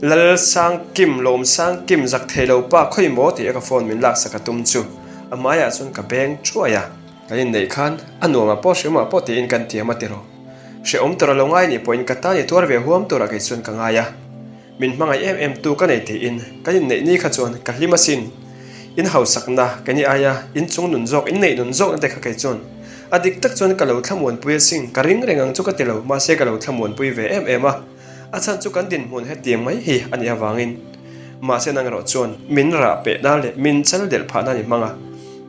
S1: Lalsangkim, Lawmsangkim, zak thei lo pa khawi maw tih a ka phone min laksak a tum chu a hmaiah chuan ka beng thuai a. Kan inneih khan a nuamah pawh hreawmah pawh tiin kan tiam a ti rawh. Hrehawm tur a lo ngai nih pawhin ka tan i tuar ve huam turah kei chuan ka ngai a. Min hmangaih em em tu ka nei tiin kan inneih ni kha chuan ka hlim asin. In hausakna keini aia inchung nun zawk, inneih nun zawkna te kha kei chuan a dik tak chuan ka lo thlamuanpui asin. Ka ring reng ang chu ka ti lo, mahse ka lo thlamuanpui ve em em a. A chhan chu kan dinhmun hetiang mai hi a nih avangin. Mahse nang erawh chuan min rah peh nan leh min chal delh phah nan i hmang a.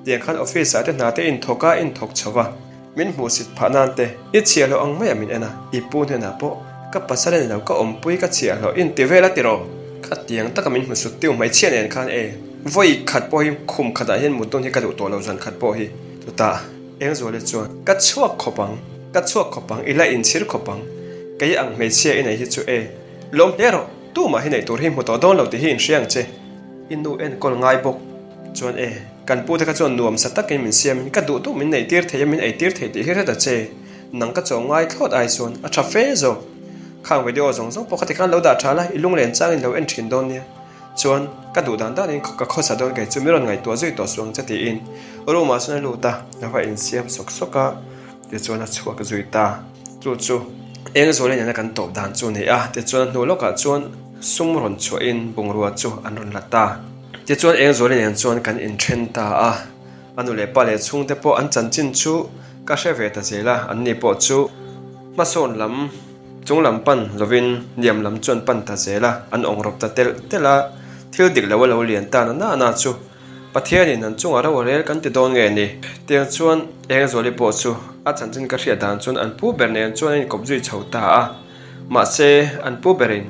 S1: Tiang khan office ah te hna te inthawk a inthawk chho va, min hmuhsit phah nan te i chhiahhlawh ang maia min en a, i pu hnenah pawh ka pasal a ni lo ka awmpui ka chhiahhlawh inti vel a tiraw? Khatiang taka min hmusut tiu hmeichhia nen khan e, vawi khat pawh hi khum khatah hian mut dawn hi ka duh tawh lo zan khat pawh hi. Chutah Engzuali chuan ka chhuak khawp ang, ka chhuak khawp ang, i la inchhir khawp ang, kei ang hmeichhia i nei hi chu e, lawm hle rawh, tumah hi neih tur hi hmu tawh dawn lo tih hi inhria ang che, i nu enkawl ngai bawk. Chuan e, kan pute kha chuan nuam sa takin min siamin ka duh duh min neihtir thei a, min eitir thei tih hi hre ta che. Nang ka chaw ngai thlawt ai chuan a tha fe zawk. Khang video zawng zawng pawh kha tikhan lo dah tha la, i lunglen changin lo en thin dawn nia. Chuan ka duh dan danin ka khawsa dawn kei chu min rawn ngaihtuah zui tawh suh ang che tiin room ah chuan a lut a, a va insiam sawk sawk a, tichuan a chhuak zui ta. Chu chu eng zual nena kan tawp dan chu a ni a, tichuan a hnu lawkah chuan sum rawn chhuahin bungrua chu an rawn la ta. Tichuan Engzuali nen chuan kan inthen ta a, a nu leh pa leh chhungte pawh an chanchin chu ka hre ve ta zel a, anni pawh chu hmasawn lam chung lam pan lovin hniam lam chuan pan ta zel a, an awngrawp ta telh telh a, thil dik lo a lo lian ta na na na chu Pathianin an chungah ro a rel kan ti dawn nge ni? Tiang chuan Engzuali pawh chu a chanchin ka hriat dan chuan an pu ber nen chuan a inkawp zui chho ta a. Mahse, an pu berin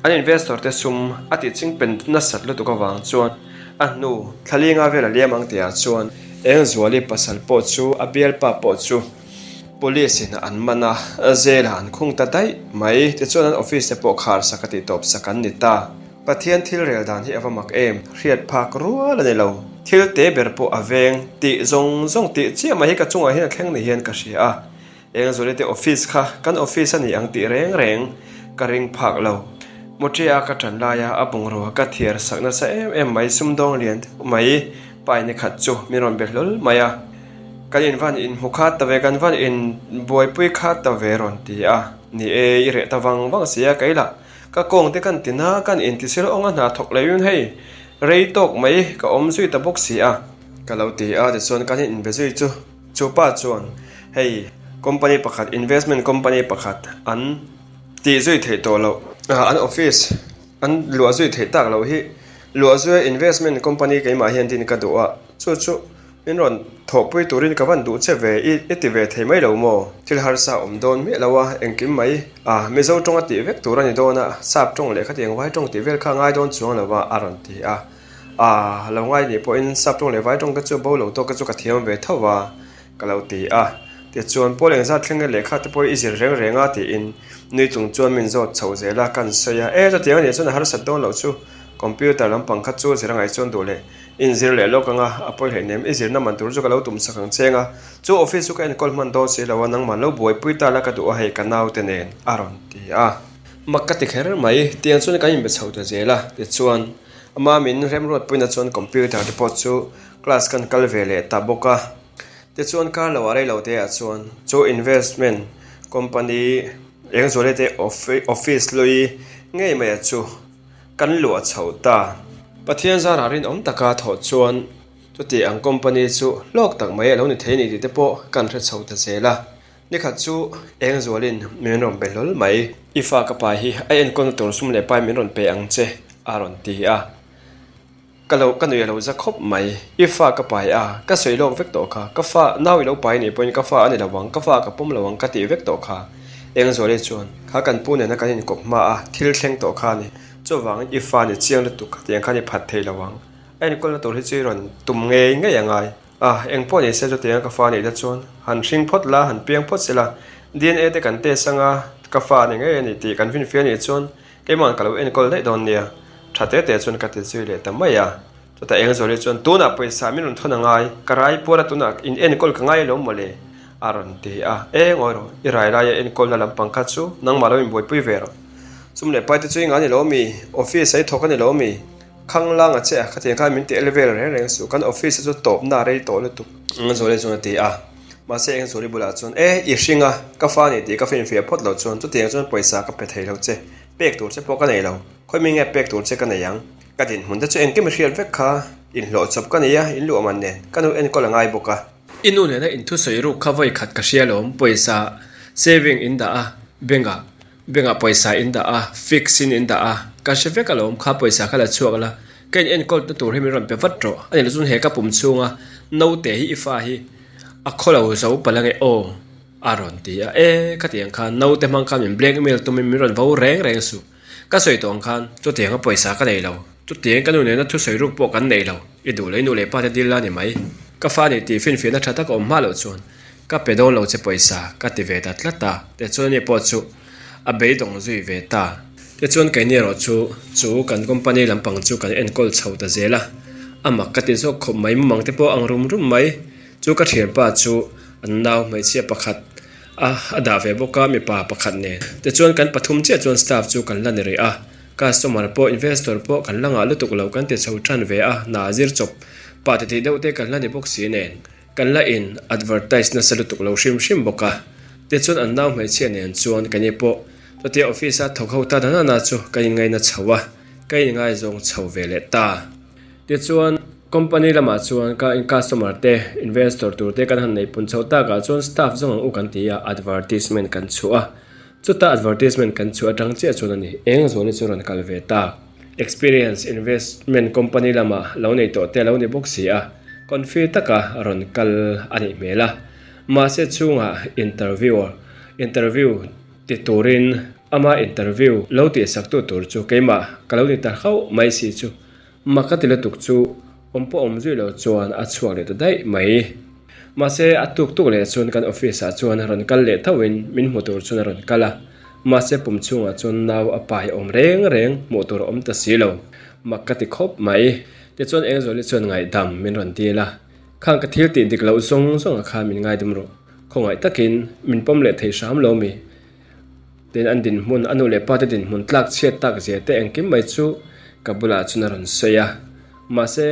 S1: an investor te sum a tih chingpen nasat lutuk avang chuan a hnu thla linga vel a liam ang tihah chuan Engzuali pasal pawh chu a bialpa pawh chu police in an man a, jail ah an khung ta daih mai. Tichuan an office te pawh khar sak a tih tawp sak an ni ta. Pathian thil rel dan hi a va mak em? Hriat phak rual a ni lo. Thil te ber pawh a veng tih zawng zawng tih chiah mai hi ka chungah hian a thleng ni hian ka hria a. Engzawlei te office kha kan office a ni ang tih reng reng ka ring phak lo. Mawṭia ka ṭan laia a bungrua ka thiar sak nasa em em mai sumdawng lian deuh mai pai ni khat chu min rawn be hlawl mai a. Kan in van in hmu khat ta ve, kan van in buaipui khat ta ve rawn ti a. Ni e, i reh ta vang vang si a, kei lah ka kawng te kan ti na, kan inti sil awng a hna thawk leh in hei rei tawk mai ka awm zui ta bawk si a. Ka lo ti a, tichuan kan inbe zui chu. Chu pa chuan hei company pakhat investment company pakhat an tih zui theih tawh loh an office an luah zui theih tak loh hi luah zuia investment company keimah hian din ka duh a chu chu min rawn thawhpui turin ka van duh che ve i i ti ve thei mai lo maw thil harsa awm dawn miah lo a engkim mai a Mizo tawng a tih vek tur a ni dawn a sap tawng leh khatiang vai tawng tih vel kha a ngai dawn chuang lo a a rawn ti a. A lo ngai nih pawhin sap tawng leh vai tawng te chu bo lo tawk te chu ka thiam ve tho va ka lo ti a. Tichuan Paul engzat thleng nge lehkha te pawh i zir reng reng a tiin nui chung chuan min zawt chho zel a, kan sawi a. E chutiang anih chuan a harsat dawn loh chu computer lampang kha chu zir a ngaih chuan duh leh inzir leh lawk anga a pawi hleih nem i zirna man tur chu ka lo tum sak ang cheng a. Chu office chu ka enkawl hman dawn si lo a nangmah lo buaipui ta la ka duh a hei ka naute nen a rawn ti a. Mak ka ti kher mai tiang chuan kan inbe chho ta zel a tichuan Ama min remruatpuina chuan computer te pawh chu class kan kal ve leh ta bawk a. Tichuan kar lo ah rei lo te ah chuan chu investment company Engzuala te office hlui ngei mai ah chu kan luah chho ta. Pathian zarah rinawm taka thawh chuan chuti ang company chu hlawk tak mai a lo ni thei a ni tih te pawh kan hre chho ta zel a. Nikhat chu Engzualin min rawn be hlawl mai. I fa ka pai hi a enkawlna tur sum leh pai min rawn pe ang che a rawn ti a. Ka lo ka nui a lo za khawp mai. I fa ka pai a, ka sawi lawk vek tawh kha. Ka fa nau i lo pai nih pawhin ka fa a ni lo ang, ka fa ka pawm lo ang ka tih vek tawh kha. Engzuali chuan kha kan pu nena kan inkawp hma a, thil thleng tawh kha a ni. Chuvangin i fa ni chiang lutuk khatiang khan i phat thei lo ang. A enkawlna tur hi chu i rawn tum ngei ngei a ngai. A, eng pawh ni se chutianga ka fa nih te chuan han hring phawt la, han piang phawt sela, DNA te kan test anga ka fa ni ngei a ni tih kan finfiah nih chuan keima'n ka lo enkawl daih dawn nia, tha te te chuan ka ti zui leh ta mai a. Chutah eng zawlhi chuan tunah pawisa min rawn thawn a ngai, ka rai puar a tunah in enkawl ka ngai alawm mawle a rawn ti a. E ngawi rawh, i rai laia enkawlna lampang kha chu nangmah lo inbuaipui ve rawh. Sum leh pai te chu i ngah a ni lo mi? Office a i thawk a ni lo mi? Khang lang a che a, khatiang khan min ti el vel reng reng suh, kan office chu tawp na rei tawh lutuk. Engzuali chuan a ti a, mahse Engzuali bulah chuan, E, i hring a, ka fa ni tih ka finfiah phawt loh chuan chutiang chuan pawisa ka pe thei lo che, pek tur che pawh ka nei lo, khawi mi nge pek tur che ka nei ang? Ka dinhmun te chu engkim i hriat vek kha, inhlawh chawp ka nei a, in luah man nen, ka nu enkawl a ngai bawk a. I nu nena inthusawi ruk kha vawi khat ka hria lawm, pawisa saving in dah a, bank ah Bank ah pawisa in dah a, fix in in dah a, ka hre vek alawm kha pawisa kha la chhuak la, ka in enkawl na tur hi min rawn pe vat rawh, a ni chuan he ka pum chhunga naute hi i fa hi a khaw lo zo palh ange aw a rawn ti a, e khatiang khan naute hmang khan min blackmail tumin min rawn vo reng reng suh, ka sawi tawh ang khan chutianga pawisa ka nei lo, chutiang ka nu nena thusawi ruk pawh kan nei lo, i duh leh i nu leh pa te dil la ni mai, ka fa nih tih finfiahna tha tak a awm hma loh chuan Ka pe dawn lo che pawisa ka ti ve ta tlat a, tichuan ani pawh chu a beidawng zui ve ta. Tichuan keini erawh chu chu kan company lampang chu kan enkawl chho ta zel a, a mak ka ti zawk khawp mai mumang te pawh ang rum rum mai. Chu ka thianpa chu an nau hmeichhia pakhat a a dah ve bawk a mipa pakhat nen. Tichuan kan pathum chiah chuan staff chu kan la ni rih a, customer pawh investor pawh kan la ngah lutuk lo kan ti chho tan ve a, hna zir chawp pah titih deuh te kan la ni bawk si nen. Kan la in advertise nasa lutuk lo hrim hrim bawk a, tichuan an nau hmeichhia nen chuan ka ni pawh chutia office a thawk ho ta na na chu ka inngaina chho a, ka inngaizawng chho ve leh ta. Tichuan company lamah chuan ka in customer te, investor tur te kan han neih pun chho takah chuan staff zawng ang u kan ti a, advertisement kan chhuah a, chuta advertisement kan chhuah atang chiah chuan a ni eng zuali chu rawn kal ve ta. Experience investment company lamah lo nei tawh te a lo ni bawk si a, confi taka rawn kal a nih hmel a. Mahse chhungah interviewer interview ti turin ama interview lo tihsak tu tur chu keimah ka lo ni ta hlauh mai si chu mak ka ti lutuk chu awm pawh awm zui lo chuan a chhuak leh ta daih mai. Mahse a tuk tuk leh chuan kan office ah chuan rawn kal leh tho in min hmu tur chuan a rawn kal a, mahse pum chhungah chuan nau a pai awm reng reng hmuh tur a awm ta si lo, mak ka ti khawp mai. Tichuan Engzuali chuan ngaihdam min rawn dil a, Khang ka thil tih dik loh zawng zawng ah khan min ngaidam rawh. Khawngaih takin min pawm leh thei hram lo mi? Tin, an dinhmun, a nu leh pa te dinhmun tlak chhiat tak zia te engkim mai chu ka bulah chuan a rawn sawi a. Mahse,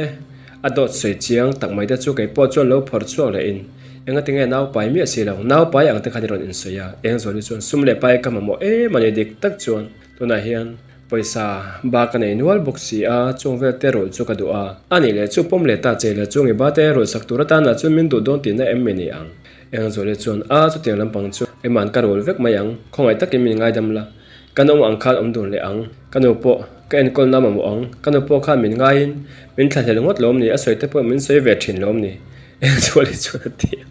S1: a dawt sawi chiang tak mai te chu kei pawh chuan lo phawrh chhuak leh in, Engati nge nau pai miah si lo, nau pai ang te khan i rawn insawi a, eng zawli chuan sum leh pai ka mamawh em a ni dik tak chuan tunah hian pawisa ba ka nei nual bawk si a, chung vel te rawlh chu ka duh a. A nih leh chu pawm leh ta che la chung i ba te rawlh sak tur atana chuan min duh dawn tihna em mi ni ang? Eng zawli chuan a chutiang lampang chu ema'n ka rawl vek mai ang, khawngaih takin min ngaidam la. Ka nu ang khan awm dun leh ang, ka nu pawh ka enkawl na mamawh ang, ka nu pawh khan min ngaiin min thlahlel ngawt lawm ni, a sawi te pawh min sawi ve thin lawm ni, Engzuali chuan a ti a.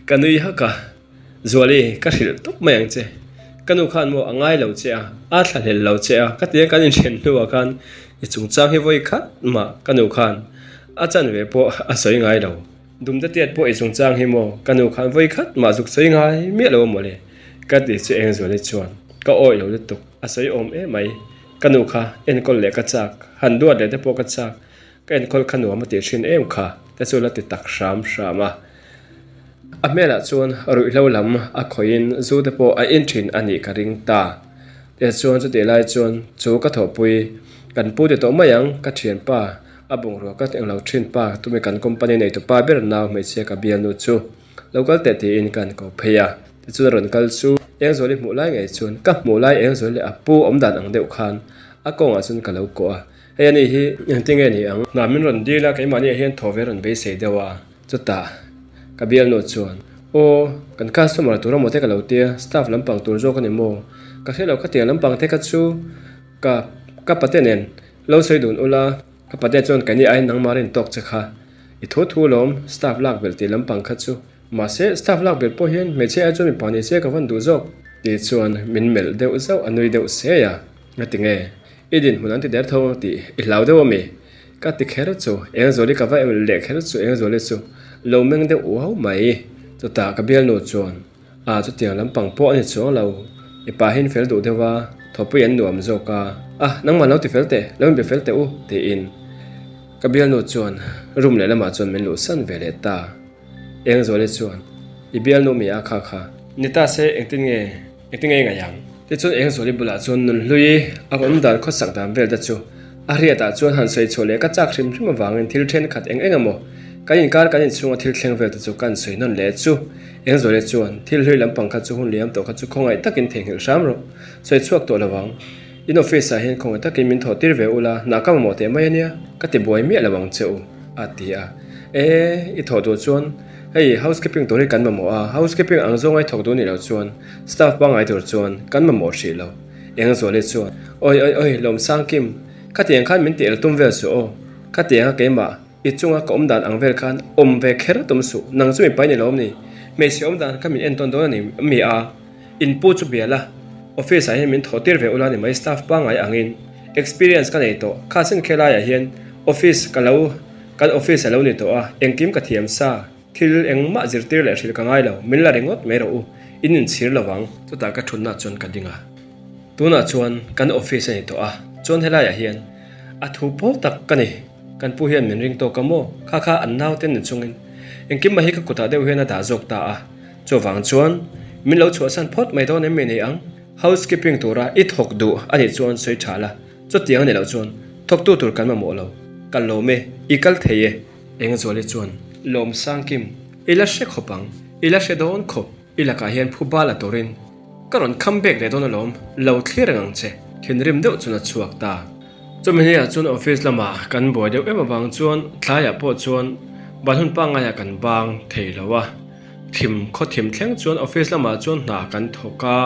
S1: Ka nui hak a, Zuali, ka hrilh tawp mai ang che, ka nu khan maw a ngai lo che a, a thlahlel lo che a, ka tia kan inhren hnuah khan i chungchang hi vawi khat mah ka nu khan a chanve pawh a sawi ngai lo. Dumte tiat pawh i chungchang hi maw ka nu khan vawi khat mah zuk sawi ngai miah lo a mawle ka ti chu Engzuali chuan ka awih lo lutuk a sawi awm em mai ka nu kha enkawl leh ka chak han duat leh te pawh ka chak ka enkawl kha nuam a tih thin em kha te chu la ti tak hram hram a a hmelah chuan ruihhlo lam a khawihin zu te pawh a in thin a nih ka ring ta tichuan chutih lai chuan chu ka thawhpui kan pu ti tawh mai ang ka thianpa A bungrua ka eng lo thin pa, tumi kan company neitu pa ber nau hmeichhia ka bialnu chu lo kal teh tiin ka han ko phei a, tichuan a rawn kal chu Engzuali hmuh lai ngei chuan ka hmuh lai Engzuali leh a pu awm dan ang deuh khan a kawngah chuan ka lo kawh a, hei ani hi engtin nge ni ang? Hna min rawn dil a, keimahni ah hian thaw ve rawn beisei deuh a, chutah ka bialnu chuan aw kan customer tur amaw te ka lo tia, staff lampang tur zawk a ni maw? Ka hre lo khatiang lampang te kha chu ka ka pate nen Lo sawi dun ula, ka pate chuan keini aiin nangmah rin tawk che kha. I thu thu lawm, staff lak belh tih lampang kha chu. Mahse, staff lak belh pawh hian hmeichhia ai chuan mipa ni se ka van duh zawk. Tih chuan min melh deuh zauh a nui deuh se a. Nga ti nge? I dinhmun an ti der tho ang tih i hlau deuh ami? Ka ti kher chu, Engzuali ka va em leh kher chu Engzuali chu lo meng deuh uau mai. Chutah ka bialnu chuan. A, chutiang lampang pawh a ni chuang lo. I pa hian fel duh deuh a, thawpui an nuam zawk a. A, nangmah lo ti fel teh, lo inbe fel teh u, tiin ka bialnu chuan room leh lamah chuan min luhsan ve leh ta. Engzuali chuan, I bialnu mi a kha kha. Ni ta se, engtin nge, engtin nge i ngaih ang? Tichuan Engzuali bulah chuan nunhlui a awm dan khawsak dan vel te chu A hriatah chuan han sawi chhuah leh ka chak hrim hrim avangin thil thenkhat eng eng emaw kan inkar kan inchhunga thil thleng vel te chu kan sawi nawn leh chu. Engzuale chuan thil hlui lampang kha chu hun liam tawh kha chu khawngaih takin theihnghilh hram rawh. Sawi chhuak tawh lo ang. In office ah hian khawngaih takin min thawh tir ve ula, hna ka mamawh teh mai ania, ka ti buai miah lo ang che u, a ti a. E, i thawh duh chuan hei housekeeping tur hi kan mamawh a, housekeeping ang zawnga i thawk duh nih loh chuan staff pangngai tur chuan kan mamawh hrih lo. Engzuali chuan, Awi awi awi, Lawmsangkim, khatiang khan min tih el tum vel suh aw. Khatianga keimah, i chunga ka awm dan ang vel khan awm ve kher tum suh, nang chu mipa i ni lawm ni? Hmeichhe awm dan kha min entawn dawn a ni mi a? In pu chu bia la, office ah hian min thawh tir ve ula ni mai staff pangngai angin. Experience ka nei tawh, kha sin khe laiah hian office ka lo, kan office a lo ni tawh a, engkim ka thiam sa. Thil engmah zirtir leh hrilh ka ngai lo, min la ringawt mai rawh u, in inchhir lo vang. Chutah ka thutna chuan ka ding a, tunah chuan kan office a ni tawh a, chuan helaiah hian a thu pawl tak ka ni, kan pu hian min ring tawk a maw, kha kha an naute ni chungin engkim mai hi ka kutah deuh hian a dah zawk ta a, chuvang chuan min lo chhuahsan phawt mai dawn em mi ni ang, housekeeping tura i thawk duh a nih chuan sawi tha la, chutiang a nih loh chuan thawktu tur kan mamawh lo, ka lawm e, i kal thei e. Engzuali chuan, Lawmsangkim, i la hre khawp ang, i la hre dawn khawp, i lakah hian phu bal a turin ka rawn kham bek leh dawn alawm, lo thlir reng ang che, thinrim deuh chuan a chhuak ta. Chumi hnuaiah chuan office lamah kan buai deuh em avang chuan tlaiah pawh chuan ban hun pangaiah kan bang thei lo a, thim khaw thim thleng chuan office lamah chuan hna kan thawk a,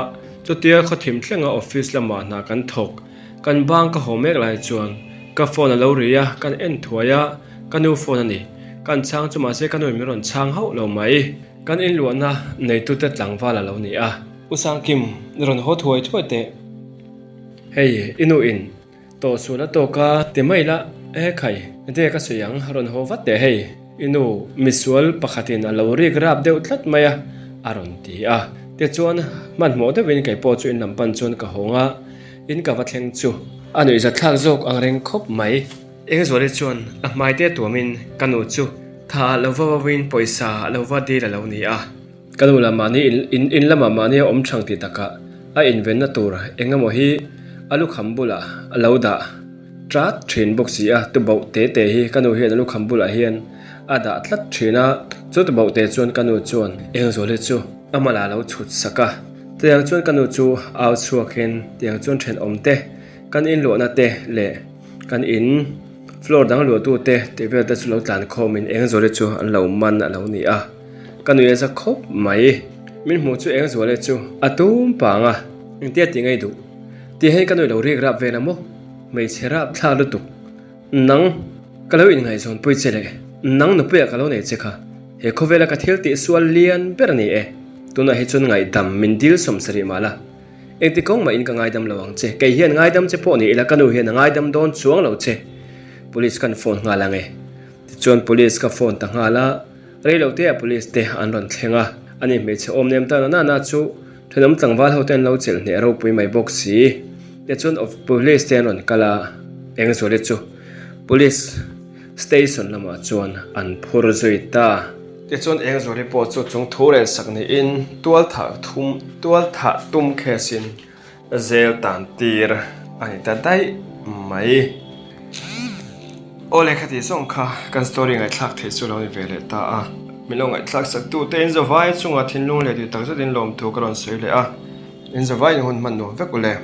S1: chutia khaw thim thlenga office lamah hna kan thawk Kan bang ka haw mek lai chuan ka phone a lo ri a, kan en thuai a, ka nu phone a ni. Kan chhang chu mahse ka nu in min rawn chhang hauh lo mai. Kan inluahna neitute tlangval a lo ni a. U Sangkim, i rawn haw thuai thuai teh. Hei, i nu in tawh sual a tawk a ti mai la, e khai, enge ka sawi ang, rawn haw vat teh hei. I nu misual pakhatin a lo rik rap deuh tlat mai a, a rawn ti a. Tichuan, hmanhmawh deuhin kei pawh chu in lam pan chuan ka hawng a. In ka va thleng chu a nuihzat thlak zawk ang reng khawp mai. Engzuali chuan a hmaite tuamin ka nu chu tha lo va vawin pawisa a lo va dil a lo ni a. Ka nu lah mahni in in lamah mahni a awm thang tih takah a invenna tur eng emaw hi a lukham bulah a lo dah tat thin bawk si a, tubauh te te hi ka nu hian a lukham bulah hian a dah tlat thin a, chu tubauh te chuan ka nu chuan Engzuali chu a mal ah lo chhut sak a, tiang chuan ka nu chu au chhuakin tiang chuan thenawm te kan inluahna te leh kan in floor dang luahtu te tih vel te chu lo tlan khawmin Engzuali chu an lo man a lo ni a, ka nuih a za khawp mai. Min hmuh chu Engzuali chu a tum pang a, engtia tih ngei duh? Tih hian ka nuih lo rik rap vel a maw? Hmeichhe rap thlak lutuk. Nang, ka lo inngaihzawn pui che leh nang nupuiah ka lo nei che kha, he khawvela ka thil tih sual lian ber a ni e. Tunah hi chuan ngaihdam min dil sawm sarih mah la. Engti kawng mahin ka ngaidam lo ang che. Kei hian ngaidam che pawh ni ila ka nu hian a ngaidam dawn chuang lo che. Police kan phone nghal ang e. Tichuan police ka phone ta nghal a, reiloteah police te an rawn thleng a. Ani hmeichhe awm nem ta na na chu thenawm tlangval ho te an lo chelh hneh ropui mai bawk si. Tichuan police te an rawn kal a, Engzuali chu police station lamah chuan an phur zui ta. Tichuan Engzuali pawh chu chung thu rel sak niin tual thah thum tual thah tum case in zel tan tir a ni ta daih mai. Aw lehkha tih zawng kha kan story ngaihthlak theih chu lo ni ve leh ta a. Min lo ngaihthlak sak tu te in zavai chungah thinlung leh tih tak zetin lawmthu ka rawn sawi leh a. In zavai in hun hman nuam vek u le.